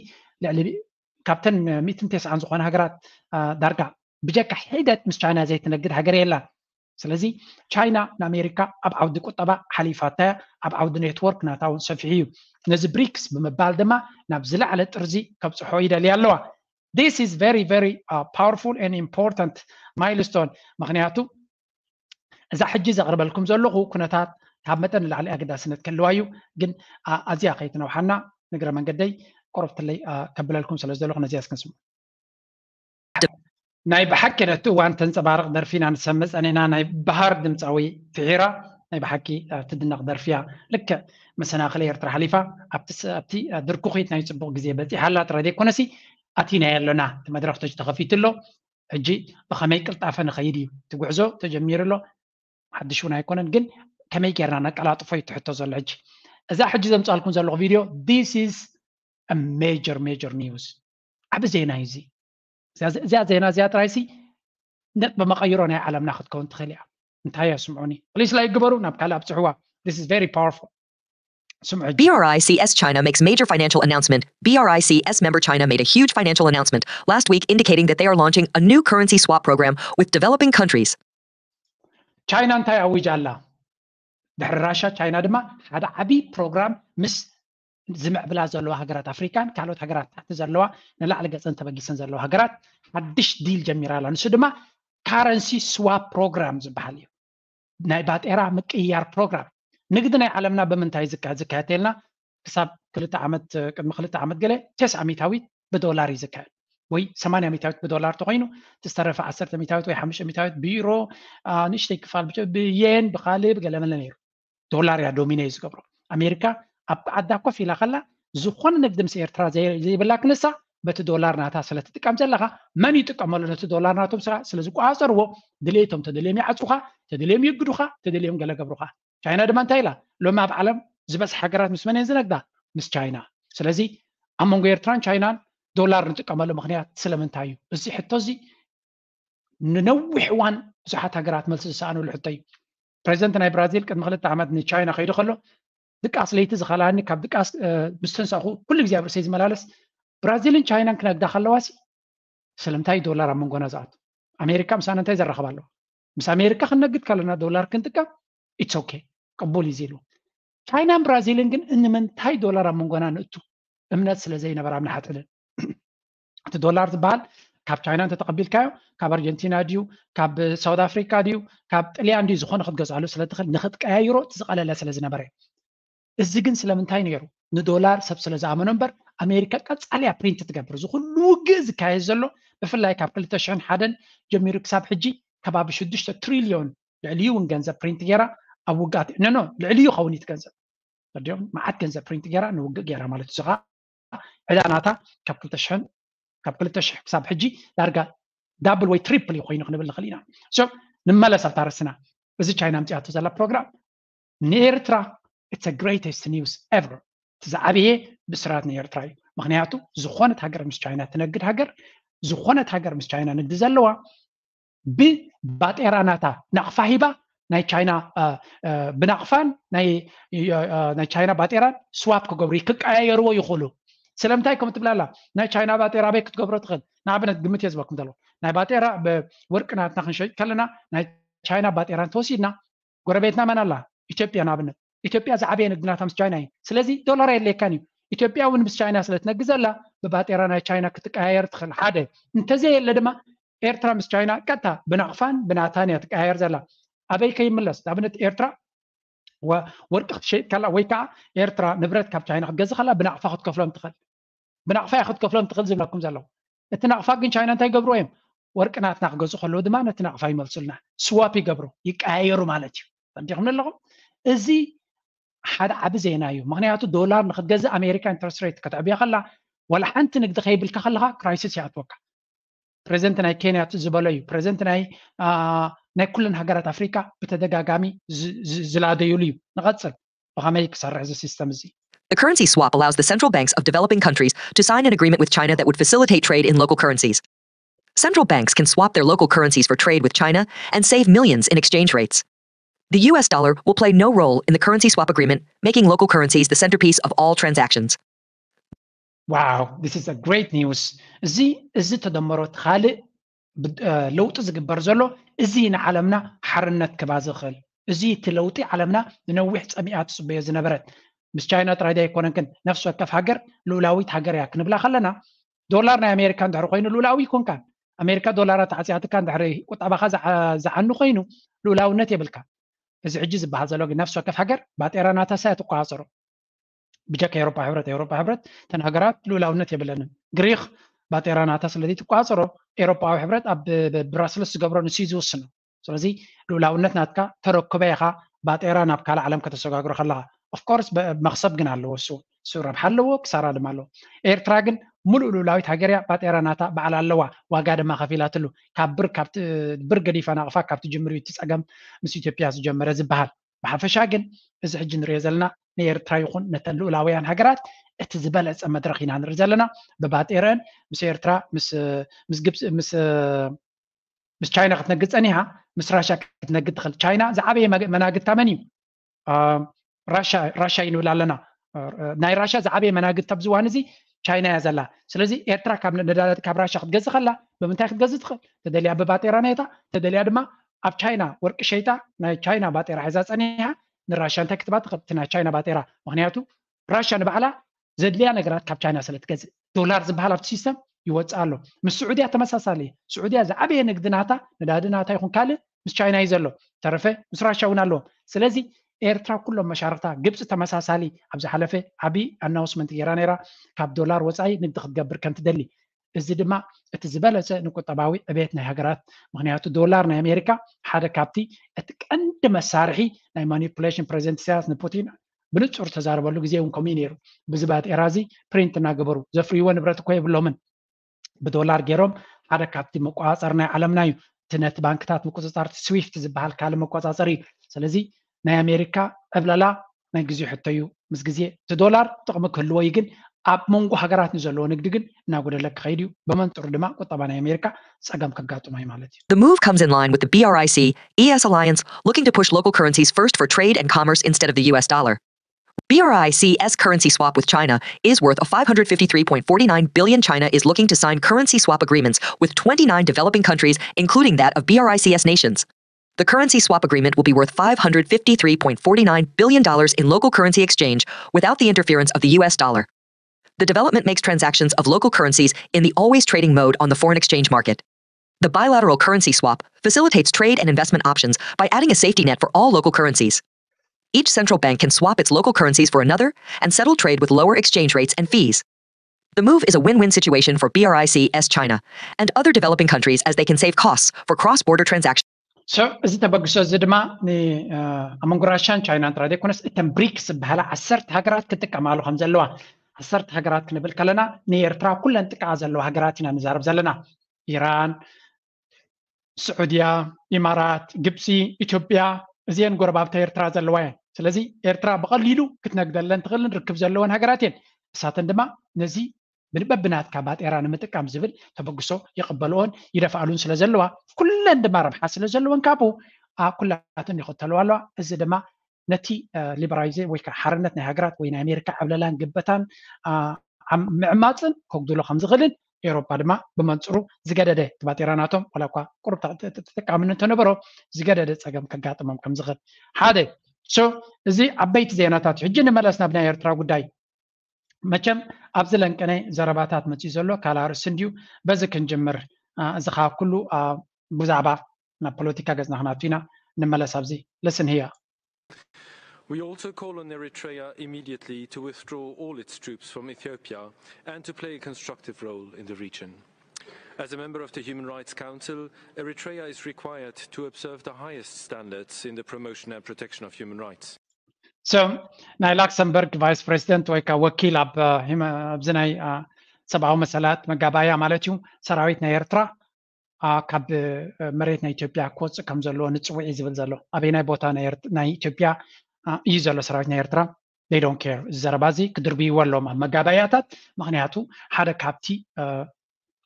ልዕሊ ካብተን ሚእትን ተስዓን ዝኾነ ሃገራት ዳርጋ ብጀካ ሒደት ምስ ቻይና ዘይትነግድ ሃገር የላን። ስለዚ ቻይና ንኣሜሪካ ኣብ ዓውዲ ቁጠባ ሓሊፋታ እያ፣ ኣብ ዓውዲ ኔትወርክ ናታ እውን ሰፊሑ እዩ። ነዚ ብሪክስ ብምባል ድማ ናብ ዝለዓለ ጥርዚ ከብፅሖ ይደልያ ኣለዋ። This is very very powerful and important milestone። ምክንያቱ እዛ ሕጂ ዘቕርበልኩም ዘለኹ ኩነታት ካብ መጠን ንላዕሊ ኣገዳስነት ክህልዋ እዩ። ግን ኣዝያ ከይትነውሓና ንግረ መንገደይ ቆረብትለይ ከብለልኩም ስለ ዝደለኹ ነዚኣ እስክንስሙ። ናይ ብሓቂ ነቲ እዋን ተንፀባርቕ ደርፊ ኢና ንሰምዕ ፀኒሕና። ናይ ባህር ድምፃዊ ፍሒራ ናይ ብሓቂ ትድነቕ ደርፊ እያ። ልክዕ መሰናኽል ኤርትራ ሓሊፋ ኣብቲ ድርኩኺት ናይ ፅቡቕ ግዜ በፂሓ ኣላ ጥራይ ዘይኮነሲ ኣቲናዮ ኣለና። እቲ መድረኽ ተኸፊቱ ኣሎ። ሕጂ ብኸመይ ቅልጣፈ ንኸይድ እዩ እቲ ጉዕዞ ተጀሚሩ ኣሎ። ሓድሽ እውን ኣይኮነን፣ ግን ከመይ ጌርና ነቀላጥፎ እዩ ትሕቶ ዘሎ። ሕጂ እዛ ሕጂ ዘምፃልኩም ዘለኹ ቪድዮ this is major major news፣ ዓቢ ዜና እዩ እዚ። እዚኣ ዜና እዚኣ ጥራይሲ ነጥቢ መቐይሮ ናይ ዓለምና ክትከውን ትኽእል እያ። እንታይ እያ ስምዑኒ፣ ፕሊስ ላይክ ግበሩ፣ ናብ ካልእ ኣብፅሕዋ። This is very powerful። ስምዑ። B R I C S China makes major financial announcement. B R I C S member China made a huge financial announcement last week indicating that they are launching a new currency swap program with developing countries. ቻይና እንታይ ኣዊጃ ኣላ? ድሕሪ ራሻ ቻይና ድማ ሓደ ዓቢ ፕሮግራም ምስ ዝምዕብላ ዘለዋ ሃገራት ኣፍሪካን ካልኦት ሃገራት ታሕቲ ዘለዋ ንላዕሊ ገፀን ተበጊሰን ዘለዋ ሃገራት ሓድሽ ዲል ጀሚራ ኣላ። ንሱ ድማ ካረንሲ ስዋፕ ፕሮግራም ዝበሃል እዩ። ናይ ባጤራ ምቅይያር ፕሮግራም። ንግዲ ናይ ዓለምና ብምንታይ ዝካየድ ዝካየድ ተልና ክሳብ ክልተ ዓመት ቅድሚ ክልተ ዓመት ገለ ተስዓ ሚታዊት ብዶላር እዩ ዝካየድ፣ ወይ ሰማንያ ሚታዊት ብዶላር ተኮይኑ ዝተረፈ ዓሰርተ ሚታዊት ወይ ሓሙሽተ ሚታዊት ብዩሮ፣ ንእሽተይ ክፋል ብየን ብካልእ ብገለመለ ነይሩ። ዶላር እያ ዶሚነ እዩ ዝገብሮ። ኣሜሪካ ኣብ ዓዳ ኮፍ ኢላ ከላ ዝኾነ ንግዲ ምስ ኤርትራ ዘይብላ ክንሳ በቲ ዶላር ናታ ስለትጥቀም ዘለካ መን ይጥቀመሉ ነቲ ዶላር ናቶም ስራ ስለ ዝቆፃፀርዎ ድሌቶም ተደልዮም ይዓፅሩካ፣ ተደልዮም ይግዱካ፣ ተደልዮም ገለ ገብሩካ። ቻይና ድማ እንታይ ኢላ? ሎሚ ኣብ ዓለም ዝበዝሕ ሃገራት ምስ መን እየን ዝነግዳ? ምስ ቻይና። ስለዚ ኣብ መንጎ ኤርትራን ቻይናን ዶላር ንጥቀመሉ ምክንያት ስለምንታይ እዩ? እዚ ሕቶ እዚ ንነዊሕ እዋን ብዙሓት ሃገራት መልሲ ዝሰኣኑሉ ሕቶ እዩ። ፕሬዚደንት ናይ ብራዚል ቅድሚ ክልተ ዓመት ንቻይና ከይዱ ከሎ ድቃስ ለይቲ ዝኸልኣኒ ካብ ድቃስ ምስ ተንሳእኹ ኩሉ ግዜ ኣብ ርእሰይ ዝመላለስ ብራዚልን ቻይናን ክነግዳ ከለዋሲ ስለምንታይ ዶላር ኣብ መንጎና ዝኣቱ? ኣሜሪካ ምሳና እንታይ ዘራኽብ ኣለዋ? ምስ ኣሜሪካ ክንነግድ ከለና ዶላር ክንጥቀም it's okay ቅቡል እዩ ዝብሉ። ቻይናን ብራዚልን ግን ንምንታይ ዶላር ኣብ መንጎና ንእቱ? እምነት ስለ ዘይነበራም ንሓትልን እቲ ዶላር ዝበሃል ካብ ቻይና እንተተቐቢልካዮ ካብ ኣርጀንቲና ድዩ ካብ ሳውት ኣፍሪካ ድዩ ካብ ጥልያን ድዩ ዝኾነ ክትገዝኣሉ ስለትኽእል ንክትቀያይሮ እቲ ዝቐለለ ስለ ዝነበረ እዩ። እዚ ግን ስለምንታይ ነይሩ? ንዶላር ሰብ ስለ ዝኣመኖ እምበር ኣሜሪካ ቀፃሊ እያ ፕሪንት ትገብር። እዚ ኩሉ ውግእ ዝካየድ ዘሎ ብፍላይ ካብ ክልተ ሽሕን ሓደን ጀሚሩ ክሳብ ሕጂ ከባቢ ሽዱሽተ ትሪልዮን ልዕሊኡ እውን ገንዘብ ፕሪንት ገይራ ኣብ ውግኣት ነኖ ልዕሊኡ ከውን እዩ ገንዘብ ዲኦም መዓት ገንዘብ ፕሪንት ገይራ ንውግእ ገይራ ማለት እዩ። እዚ ከዓ ዕዳ ናታ ካብ ክልተ ሽሕን ካብ ክልተ ሽሕ ክሳብ ሕጂ ዳርጋ ዳብል ወይ ትሪፕል ኮይኑ ክንብል ንኽእል ኢና። ንመለስ ኣብታ ርእስና። እዚ ቻይና ኣምፅኣቶ ዘላ ፕሮግራም ንኤርትራ it's greatest news ever። እቲ ዝዓበየ ብስራት ንኤርትራ እዩ። ምክንያቱ ዝኾነት ሃገር ምስ ቻይና ትነግድ ሃገር፣ ዝኾነት ሃገር ምስ ቻይና ንግዲ ዘለዋ ብባጤራ ናታ ናቕፋ ሂባ ናይ ቻይና ብናቕፋን ናይ ቻይና ባጤራን ስዋፕ ክገብሩ ክቀያየርዎ ይኽእሉ። ስለምንታይ ከም ትብላላ ናይ ቻይና ባጤራ ኣበይ ክትገብሮ ትኽእል? ንኣብነት ግምት እየ ዝበኩም ዘሎ። ናይ ባጤራ ብወርቂ ናትና ክንሸጥ ከለና ናይ ቻይና ባጤራ እንተወሲድና ጎረቤትና መን ኣላ? ኢትዮጵያ ንኣብነት። ኢትዮጵያ ዝዓበየ ንግዲ ናታ ምስ ቻይና እዩ። ስለዚ ዶላር የድልየካን እዩ። ኢትዮጵያ እውን ምስ ቻይና ስለ ትነግድ ዘላ ብባጤራ ናይ ቻይና ክትቀያየር ትኽእል። ሓደ እንተዘየለ ድማ ኤርትራ ምስ ቻይና ቀጥታ ብናቕፋን ብናታን እያ ትቀያየር ዘላ። ኣበይ ከይምለስ ንኣብነት ኤርትራ ወርቂ ክትሸይጥ ከላ ወይ ከዓ ኤርትራ ንብረት ካብ ቻይና ክትገዝእ ከላ ብናቕፋ ክትከፍሎም ትኽእል። ብናቕፋ እያ ክትከፍሎም ትኽእል ዝብለኩም ዘለዉ። እቲ ናቕፋ ግን ቻይና እንታይ ይገብርዎ እዮም? ወርቂ ናትና ክገዝኡ ከለዉ ድማ ነቲ ናቕፋ ይመልሱልና። ስዋፕ ይገብሩ፣ ይቀያየሩ ማለት እዩ። ፈዲኹም ኣለኹም። እዚ ሓደ ዓቢ ዜና እዩ። ምክንያቱ ዶላር ንክትገዝእ ኣሜሪካ ኢንትረስት ሬት ከተዕብያ ከላ ዋላ ሓንቲ ንግዲ ከይብልካ ከለካ ክራይሲስ ይኣትወካ። ፕሬዚደንት ናይ ኬንያ ዝበሎ እዩ። ፕሬዚደንት ናይ ናይ ኩለን ሃገራት ኣፍሪካ ብተደጋጋሚ ዝላደዩሉ እዩ። ንቐፅል ብኸመይ ክሰርሕ እዚ ሲስተም እዚ። The currency swap allows the central banks of developing countries to sign an agreement with China that would facilitate trade in local currencies. Central banks can swap their local currencies for trade with China and save millions in exchange rates. The U S dollar will play no role in the currency swap agreement, making local currencies the centerpiece of all transactions. Wow, this is a great news. እዚ እዚ ተደመሮ ካልእ ለውጢ ዝግበር ዘሎ እዚ ንዓለምና ሓርነት ክባ ዝኽእል እዚ እቲ ለውጢ ዓለምና ንነዊሕ ጸሚኣ ትጽበዮ ዝነበረት ምስ ቻይና ጥራይ ኣይኮነን ግን ነፍሲ ወከፍ ሃገር ልኡላዊት ሃገር እያ ክንብላ ከለና ዶላር ናይ ኣሜሪካ እንድሕር ኮይኑ ልኡላዊ ይኮንካን ኣሜሪካ ዶላራ ተዓፅያትካ እንድሕር ቁጠባኻ ዝዓኑ ኮይኑ ልኡላውነት የብልካ። እዚ ሕጂ ዝበሃል ዘሎ ግን ነፍሲ ወከፍ ሃገር ባጤራ ናታ ሳያ ትቆፃፀሮ ብጀካ ኤሮፓ ሕብረት ኤሮፓ ሕብረት ተን ሃገራት ልኡላውነት የብለንን። ግሪክ ባጤራ ናታ ስለዚ ትቆፃፀሮ ኤሮፓዊ ሕብረት ኣብ ብራስልስ ዝገብሮ ንሱ ዝውስኖ። ስለዚ ልኡላውነት ናትካ ተረክበ ኢኻ ባጤራ ናብ ካልእ ዓለም ከተሰጋግሮ ከለኻ። ኦፍኮርስ መኽሰብ ግን ኣለዎ እሱ እሱ ረብሓ ኣለዎ ክሳራ ድማ ኣለዎ። ኤርትራ ግን ሙሉእ ልኡላዊት ሃገር እያ። ባጤራ ናታ በዓል ኣለዋ ዋጋ ድማ ከፊላትሉ ካብ ብር ካብቲ ብር ገዲፋ ናቕፋ ካብቲ ጅምር እቲ ጸገም ምስ ኢትዮጵያ ዝጀመረ ዝበሃል። ብሓፈሻ ግን እዚ ሕጂ ንሪኦ ዘለና ንኤርትራ ይኹን ነተን ልኡላውያን ሃገራት እቲ ዝበለጸ መድረኽ ኢና ንርኢ ዘለና። ብባጤረን ምስ ኤርትራ ምስ ምስ ግብፂ ምስ ምስ ቻይና ክትነግድ ፀኒሃ ምስ ራሻ ክትነግድ ትኽእል። ቻይና ዝዓበየ መናግድታ መን እዩ? ራሻ እዩ ንብል ኣለና። ናይ ራሻ ዝዓበየ መናግድታ ኣብዚ እዋን እዚ ቻይና እያ ዘላ። ስለዚ ኤርትራ ካብ ነዳዲ ካብ ራሻ ክትገዝእ ከላ ብምንታይ ክትገዝእ ትኽእል? ተደልያ ብባጤራ ነታ ተደልያ ድማ ኣብ ቻይና ወርቂ ሸይጣ ናይ ቻይና ባጤራ ሒዛ ፀኒሃ ንራሻ እንታይ ክትባ ትኽእል? እቲ ናይ ቻይና ባጤራ ምክንያቱ ራሻ ንባዕላ ዘድልያ ነገራት ካብ ቻይና ስለ ትገዝእ ዶላር ዝበሃል ኣብቲ ሲስተም ይወፅእ ኣሎ። ምስ ስዑድያ ተመሳሳሊ እዩ። ስዑድያ ዝዓበየ ንግዲ ናታ ነዳዲ ናታ ይኹን ካልእ ምስ ቻይና እዩ ዘሎ። ተረፈ ምስ ራሻ እውን ኣለዎም። ስለዚ ኤርትራ ኩሎም መሻርክታ ግብፂ ተመሳሳሊ ኣብ ዝሓለፈ ዓብዪ ኣናውስመንት ገይራ ነይራ ካብ ዶላር ወፃኢ ንግዲ ክትገብር ከም ትደሊ። እዚ ድማ እቲ ዝበለፀ ንቁጠባዊ ዕቤት ናይ ሃገራት ምክንያቱ ዶላር ናይ ኣሜሪካ ሓደ ካብቲ እቲ ቀንዲ መሳርሒ ናይ ማኒፑሌሽን ፕሬዚደንት ኢሳያስ ንፑቲን ብንጹር ተዛረበሉ ግዜ እውን ከምኡ ነይሩ። ብዚ ባጤራ እዚ ፕሪንት እናገበሩ ዘፍርይዎ ንብረት እኮ የብሎምን። ብዶላር ገይሮም ሓደ ካብቲ መቆፃፀሪ ናይ ዓለምና እዩ። እቲ ነቲ ባንክታት ምቁፅፃር ስዊፍት ዝበሃል ካልእ መቆፃፀሪ እዩ። ስለዚ ናይ ኣሜሪካ ዕብለላ ናይ ግዜ ሕቶ እዩ። ምስ ግዜ እቲ ዶላር ጥቕሚ ክህልዎ እዩ፣ ግን ኣብ መንጎ ሃገራት ንዘለዎ ንግዲ ግን እናጎደለ ክኸይድ እዩ። ብመንፅሩ ድማ ቁጠባ ናይ ኣሜሪካ ጸገም ከጋጥሞ እዩ ማለት እዩ። The move comes in line with the B R I C E S alliance, looking to push local currencies first for trade and commerce instead of the U S dollar. B R I C S currency swap with China is worth a five hundred fifty-three point four nine billion. China is looking to sign currency swap agreements with twenty-nine developing countries, including that of B R I C S nations. The currency swap agreement will be worth five hundred fifty-three point four nine billion dollars in local currency exchange without the interference of the U S dollar. The development makes transactions of local currencies in the always trading mode on the foreign exchange market. The bilateral currency swap facilitates trade and investment options by adding a safety net for all local currencies. Each central bank can swap its local currencies for another and settle trade with lower exchange rates and fees. The move is a win-win situation for B R I C S China and other developing countries as they can save costs for cross-border transactions. So እዚ ተበግሶ እዚ ድማ ኣብ መንጎ ራሻን ቻይናን ጥራይ ዘይኮነስ እተን ብሪክስ ዝበሃላ ዓሰርተ ሃገራት ክጥቀማሉ ከም ዘለዋ ዓሰርተ ሃገራት ክንብል ከለና ንኤርትራ ኩለን ጥቃ ዘለዋ ሃገራት ኢና ንዛረብ ዘለና። ኢራን፣ ስዑድያ፣ ኢማራት፣ ግብፂ፣ ኢትዮጵያ፣ እዚአን ጎረባብታ ኤርትራ ዘለዋ እየን። ስለዚ ኤርትራ ብቐሊሉ ክትነግደለን ትኽእልን ርክብ ዘለወን ሃገራት እየን። እሳተን ድማ ነዚ በብናትካ ባጤራ ንምጥቃም ዝብል ተበግሶ ይቕበልኦን ይደፍኣሉን ስለ ዘለዋ፣ ኩለን ድማ ረብሓ ስለ ዘለወን ካብኡ ኩላተን ይኽተልዋ ኣለዋ። እዚ ድማ ነቲ ሊበራሊዜ ወይ ከዓ ሓርነት ናይ ሃገራት ወይ ናይ ኣሜሪካ ዕብለላን ግበታን ምዕማፅን ከጉድሎ ከም ዝኽእልን ኤውሮፓ ድማ ብመንፅሩ ዝገደደ እቲ ባጤራ ናቶም ዋላ እኳ ቁሩብ ተጠቃምነት እንተነበሮ ዝገደደ ፀገም ከጋጥሞም ከም ዝኽእል ሓደ። So እዚ ዓበይቲ ዜናታት እዩ። ሕጂ ንመለስ ናብ ናይ ኤርትራ ጉዳይ። መቸም ኣብዚ ለንቀነ ዘረባታት መፅዩ ዘሎ ካልእ ኣርእስቲ እንድዩ። በዚ ክንጅምር። እዚ ከዓ ኩሉ ብዛዕባ ናብ ፖለቲካ ገፅና ክናቱ ኢና። ንመለስ ኣብዚ። Listen here. We also call on Eritrea immediately to withdraw all its troops from Ethiopia and to play a constructive role in the region. As a member of the Human Rights Council, Eritrea is required to observe the highest standards in the promotion and protection of human rights. So ናይ ላክሰምበርግ ቫይስ ፕሬዚደንት ወይ ከዓ ወኪል ኣብዚ ናይ ሰብኣዊ መሰላት መጋባእያ ማለት እዩ ሰራዊት ናይ ኤርትራ ካብ መሬት ናይ ኢትዮጵያ ክወፅእ ከም ዘለዎ ንፅውዒ ዝብል ዘሎ ኣበይናይ ቦታ ናይ ኢትዮጵያ እዩ ዘሎ ሰራዊት ናይ ኤርትራ? They don't care። እዚ ዘረባ እዚ ክድርብይዎ ኣለዎም ኣብ መጋባእያታት። ምክንያቱ ሓደ ካብቲ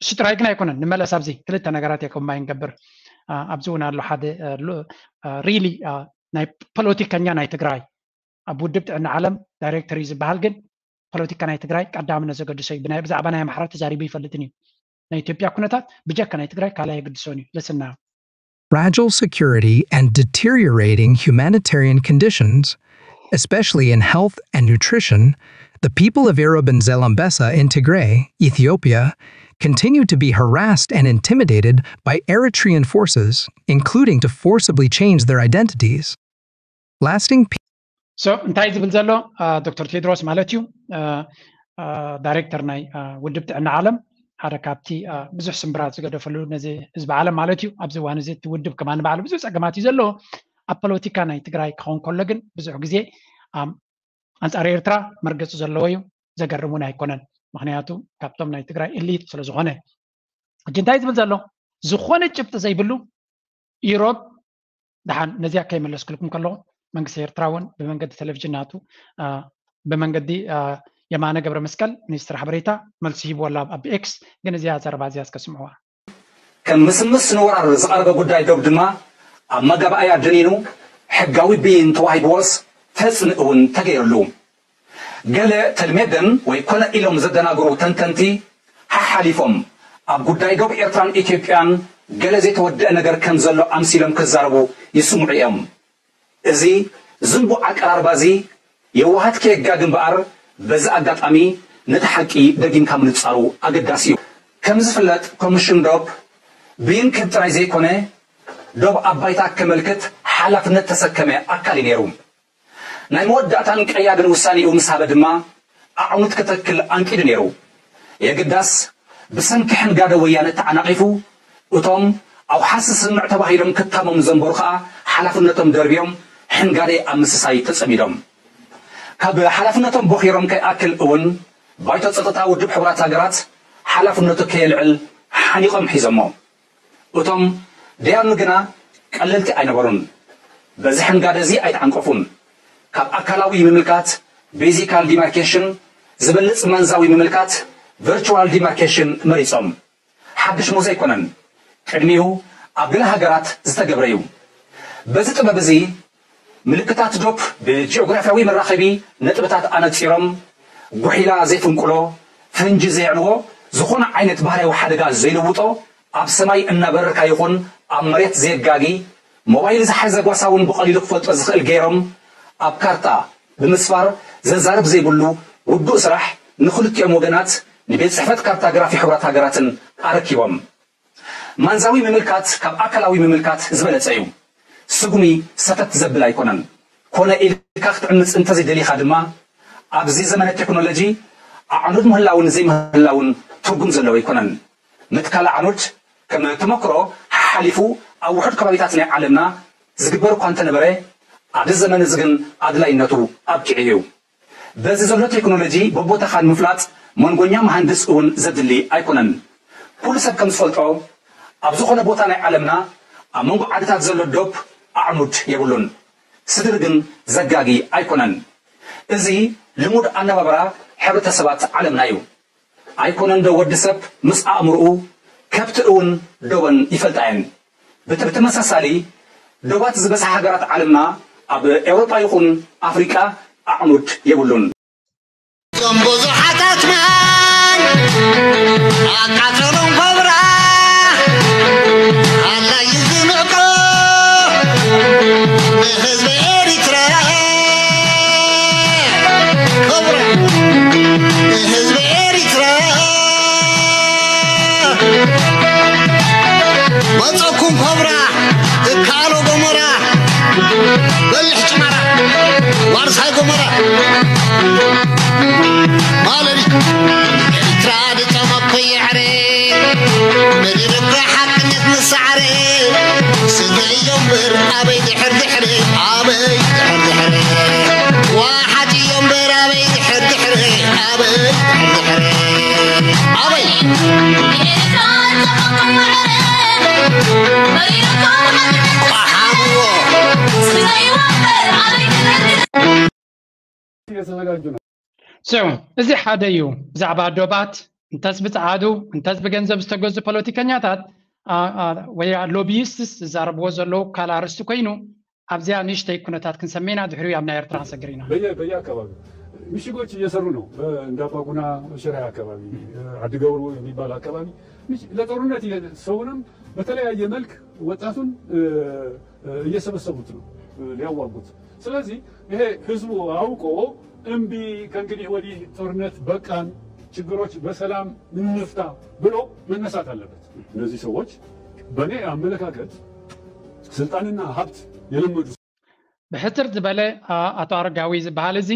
ስጥራይ ግን ኣይኮነን። ንመለስ ኣብዚ ክልተ ነገራት የከማይ ንገብር። ኣብዚ እውን ኣሎ ሓደ really ናይ ፖለቲከኛ ናይ ትግራይ ኣብ ውድብ ጥዕና ዓለም ዳይሬክተር እዩ ዝበሃል፣ ግን ፖለቲካ ናይ ትግራይ ቀዳምነት ዘገድሶ እዩ። ብዛዕባ ናይ ኣምሓራ ተዛሪቡ ይፈልጥን እዩ። ናይ ኢትዮጵያ ኩነታት ብጀካ ናይ ትግራይ ካልእ ኣየግድሶን እዩ። Listen now. Fragile security and deteriorating humanitarian conditions, especially in health and nutrition, the people of Irob and Zalambesa in Tigray, Ethiopia, continue to be harassed and intimidated by Eritrean forces, including to forcibly change their identities. Lasting peace. So እንታይ ዝብል ዘሎ ዶክተር ቴድሮስ ማለት እዩ። ዳይሬክተር ናይ ውድብ ጥዕና ዓለም ሓደ ካብቲ ብዙሕ ስምብራት ዝገደፈሉ ነዚ ህዝቢ ዓለም ማለት እዩ። ኣብዚ እዋን እዚ እቲ ውድብ ከማን ባዕሉ ብዙሕ ፀገማት እዩ ዘለዎ። ኣብ ፖለቲካ ናይ ትግራይ ክኸውን ከሎ ግን ብዙሕ ግዜ ኣንፃር ኤርትራ መርገፂ ዘለዎ እዩ። ዘገርም እውን ኣይኮነን። ምክንያቱ ካብቶም ናይ ትግራይ ኢሊት ስለዝኾነ። ሕጂ እንታይ ዝብል ዘሎ ዝኾነ ጭብጢ ዘይብሉ ኢሮብ ደሓን ነዚኣ ከይመለስክልኩም ከለኹ መንግስቲ ኤርትራ እውን ብመንገዲ ቴሌቪዥን ናቱ ብመንገዲ የማነ ገብረ መስቀል ሚኒስትር ሓበሬታ መልሲ ሂብዎ ኣሎ ኣብ ኤክስ። ግን እዚኣ ዘረባ እዚኣ እስከ ስምዕዋ። ከም ምስምስ ንወራር ዝቐረበ ጉዳይ ዶብ ድማ ኣብ መጋባእያ ደኒኑ ሕጋዊ ብይን ተዋሂብዎስ ተፅንእ እውን ተገይርሉ። ገለ ተልሜደን ወይ ኮነ ኢሎም ዘደናግሩ ተንተንቲ ሓሓሊፎም ኣብ ጉዳይ ዶብ ኤርትራን ኢትዮጵያን ገለ ዘይተወደአ ነገር ከም ዘሎ ኣምሲሎም ክዛረቡ ይስምዑ እዮም። እዚ ዝንቡዕ ኣቀራርባ እዚ የዋሃት ከየጋግ እምበኣር በዚ ኣጋጣሚ ነቲ ሓቂ ደጊምካ ምንጻሩ ኣገዳሲ እዩ። ከም ዝፍለጥ ኮሚሽን ዶብ ብይን ክህብ ጥራይ ዘይኮነ ዶብ ኣብ ባይታ ከመልክት ሓላፍነት ተሰከመ ኣካል እዩ ነይሩ። ናይ መወዳእታን ቀያድን ውሳኔኡ ምስ ሃበ ድማ ኣዕኑድ ከተክል ኣንቂዱ ነይሩ። የግዳስ ብሰንኪ ሕንጋደ ወያነ ተዓናቒፉ እቶም ኣውሓስ ስምዕ ተባሂሎም ክታሞም ዘንበሩ ከኣ ሓላፍነቶም ደርብዮም ሕንጋደ ኣብ ምስሳይ ተጸሚዶም። ካብ ሓላፍነቶም ቦኺሮም ከይኣክል እውን ባይቶ ጸጥታ ውድብ ሕቡራት ሃገራት ሓላፍነቱ ከየልዕል ሓኒቖም ሒዞሞ። እቶም ደያኑ ግና ቀለልቲ ኣይነበሩን። በዚ ሕንጋደ እዚ ኣይተዓንቀፉን። ካብ ኣካላዊ ምምልካት፣ ቤዚካል ዲማርኬሽን፣ ዝበልጽ መንዛዊ ምምልካት፣ ቨርቹዋል ዲማርኬሽን፣ መሪጾም። ሓድሽ ሞት ኣይኮነን። ቅድሚኡ ኣብ ገለ ሃገራት ዝተገብረ እዩ። በዚ ጥበብ እዚ ምልክታት ዶፕ ብጂኦግራፍያዊ መራኸቢ ነጥብታት ኣነጺሮም፣ ጉሒላ ዘይፍንቅሎ፣ ፈንጂ ዘየዕንዎ፣ ዝኾነ ዓይነት ባህርያዊ ሓደጋ ዘይልውጦ፣ ኣብ ሰማይ እናበረርካ ይኹን ኣብ መሬት ዘየጋጊ፣ ሞባይል ዝሓዘ ጓሳ እውን ብቐሊሉ ክፈልጦ ዝኽእል ገይሮም፣ ኣብ ካርታ ብምስፋር ዘዛርብ ዘይብሉ ውዱእ ስራሕ ንኽልቲኦም ወገናት ንቤት ጽሕፈት ካርታግራፊ ሕቡራት ሃገራትን ኣረኪቦም። መንዛዊ ምምልካት ካብ ኣካላዊ ምምልካት ዝበለጸ እዩ። ስጉሚ ሰተት ዘብል ኣይኮነን። ኮነ ኢልካ ክትዕምጽ እንተዘይደሊኻ ድማ ኣብዚ ዘመነ ቴክኖሎጂ ኣዕኑድ ምህላውን ዘይምህላውን ትርጉም ዘለዎ ኣይኮነን። ምትካል ኣዕኑድ ከም ተመክሮ ሓሓሊፉ ኣብ ውሑድ ከባቢታት ናይ ዓለምና ዝግበር እኳ እንተነበረ ኣብዚ ዘመን እዚ ግን ኣድላይነቱ ኣብቂዑ እዩ። በዚ ዘሎ ቴክኖሎጂ በቦታኻ ንምፍላጥ መንጎኛ መሃንድስ እውን ዘድሊ ኣይኮነን። ኩሉ ሰብ ከም ዝፈልጦ ኣብ ዝኾነ ቦታ ናይ ዓለምና ኣብ መንጎ ዓድታት ዘሎ ዶብ ኣዕኑድ የብሉን። ስድሪ ግን ዘጋጊ ኣይኮነን። እዚ ልሙድ ኣነባብራ ሕብረተሰባት ዓለምና እዩ። ኣይኮነን ዶ ወዲ ሰብ ምስ ኣእምርኡ፣ ከብቲ እውን ዶበን ይፈልጣ እየን። ብተ-፣ ብተመሳሳሊ ዶባት ዝበዝሓ ሃገራት ዓለምና ኣብ ኤውሮጳ ይኹን ኣፍሪቃ ኣዕኑድ የብሉን። እዞም ብዙሓት ኣትማን ኣቃተሎም ኮብራ ኣላ ይዝንዕቆ ንህዝቢ ኤሪትራ ኮብራ ንህዝቢ ኤሪትራ መጸኩም ኮብራ እካሎ ጎመራ በልሕ ጭማራ ዋርሳይ ጎመራ ማለዲ ኤርትራ ድጻማ ኮየዕረ መዲረካ ሓቅነት ንሳዕረ ስደዮ እምበር ኣበይ ድሕር ድሕሪ ኣበይ ድሕር ድሕሪ ዋሓት እዮ እምበር ኣበይ ድሕር ድሕሪ ኣበይ ድሕር ድሕሪ ኣበይ ስዑ፣ እዚ ሓደ እዩ። ብዛዕባ ዶባት እንተስ ብጸዓዱ እንተስ ብገንዘብ ዝተገዙ ፖለቲከኛታት ወይ ሎቢይስትስ ዝዛረብዎ ዘለዉ ካልእ ኣርእስቲ ኮይኑ ኣብዚኣ ንእሽተይ ኩነታት ክንሰምዕ ኢና፣ ድሕሪኡ ኣብ ናይ ኤርትራ ክንሰግር ኢና። በየ በየ አካባቢ ምሽጎች እየሰሩ ነው። እንደ አባጉና ሽራይ አካባቢ፣ አድገብሩ የሚባል አካባቢ ለጦርነት ሰውንም በተለያየ መልክ ወጣቱን እየሰበሰቡት ነው ሊያዋጉት። ስለዚህ ይሄ ህዝቡ አውቆ እምቢ ከእንግዲህ ወዲህ ጦርነት በቃን፣ ችግሮች በሰላም እንፍታ ብሎ መነሳት አለበት። እነዚህ ሰዎች በእኔ አመለካከት ስልጣንና ሀብት የለመዱ ብሕጽር ዝበለ ኣቶ ኣረጋዊ ዝበሃል እዚ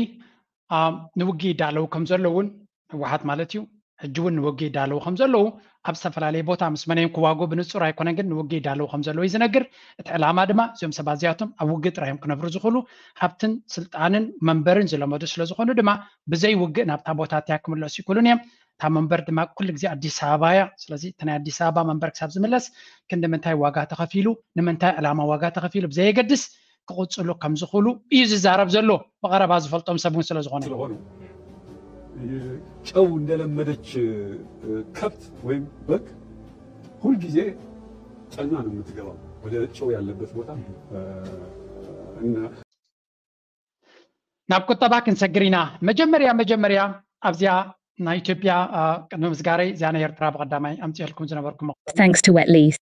ንውግእ ይዳለዉ ከም ዘለውን ህወሓት ማለት እዩ ሕጂ እውን ንውግእ ይዳለዉ ከም ዘለዉ ኣብ ዝተፈላለየ ቦታ ምስ መነዮም ክዋጉ ብንጹር ኣይኮነን ግን ንውግእ ይዳለዉ ከም ዘለዉ እዩ ዝነግር። እቲ ዕላማ ድማ እዚኦም ሰባት እዚኣቶም ኣብ ውግእ ጥራዮም ክነብሩ ዝኽእሉ ሃብትን ስልጣንን መንበርን ዝለመዱ ስለ ዝኾኑ ድማ ብዘይ ውግእ ናብታ ቦታ እቲያ ክምለሱ ይክእሉን እዮም። እታ መንበር ድማ ኩሉ ግዜ ኣዲስ ኣበባ እያ። ስለዚ እቲ ናይ ኣዲስ ኣበባ መንበር ክሳብ ዝምለስ ክንዲ ምንታይ ዋጋ ተኸፊሉ ንምንታይ ዕላማ ዋጋ ተኸፊሉ ብዘየገድስ ክቕጽሉ ከም ዝኽእሉ እዩ ዝዛረብ ዘሎ። ብቐረባ ዝፈልጦም ሰብ እውን ስለ ዝኾነ ስለሆኑ ጨው እንደለመደች ከብት ወይም በግ ሁልጊዜ ጠና ነው የምትገባው ወደ ጨው ያለበት ቦታ እና ናብ ቁጠባ ክንሰግር ኢና። መጀመርያ መጀመርያ ኣብዚኣ ናይ ኢትዮጵያ ቅድሚ ምስጋረይ እዚኣ ናይ ኤርትራ ብቐዳማይ ኣምፅኤልኩም ዝነበርኩም። Thanks to Wetlease,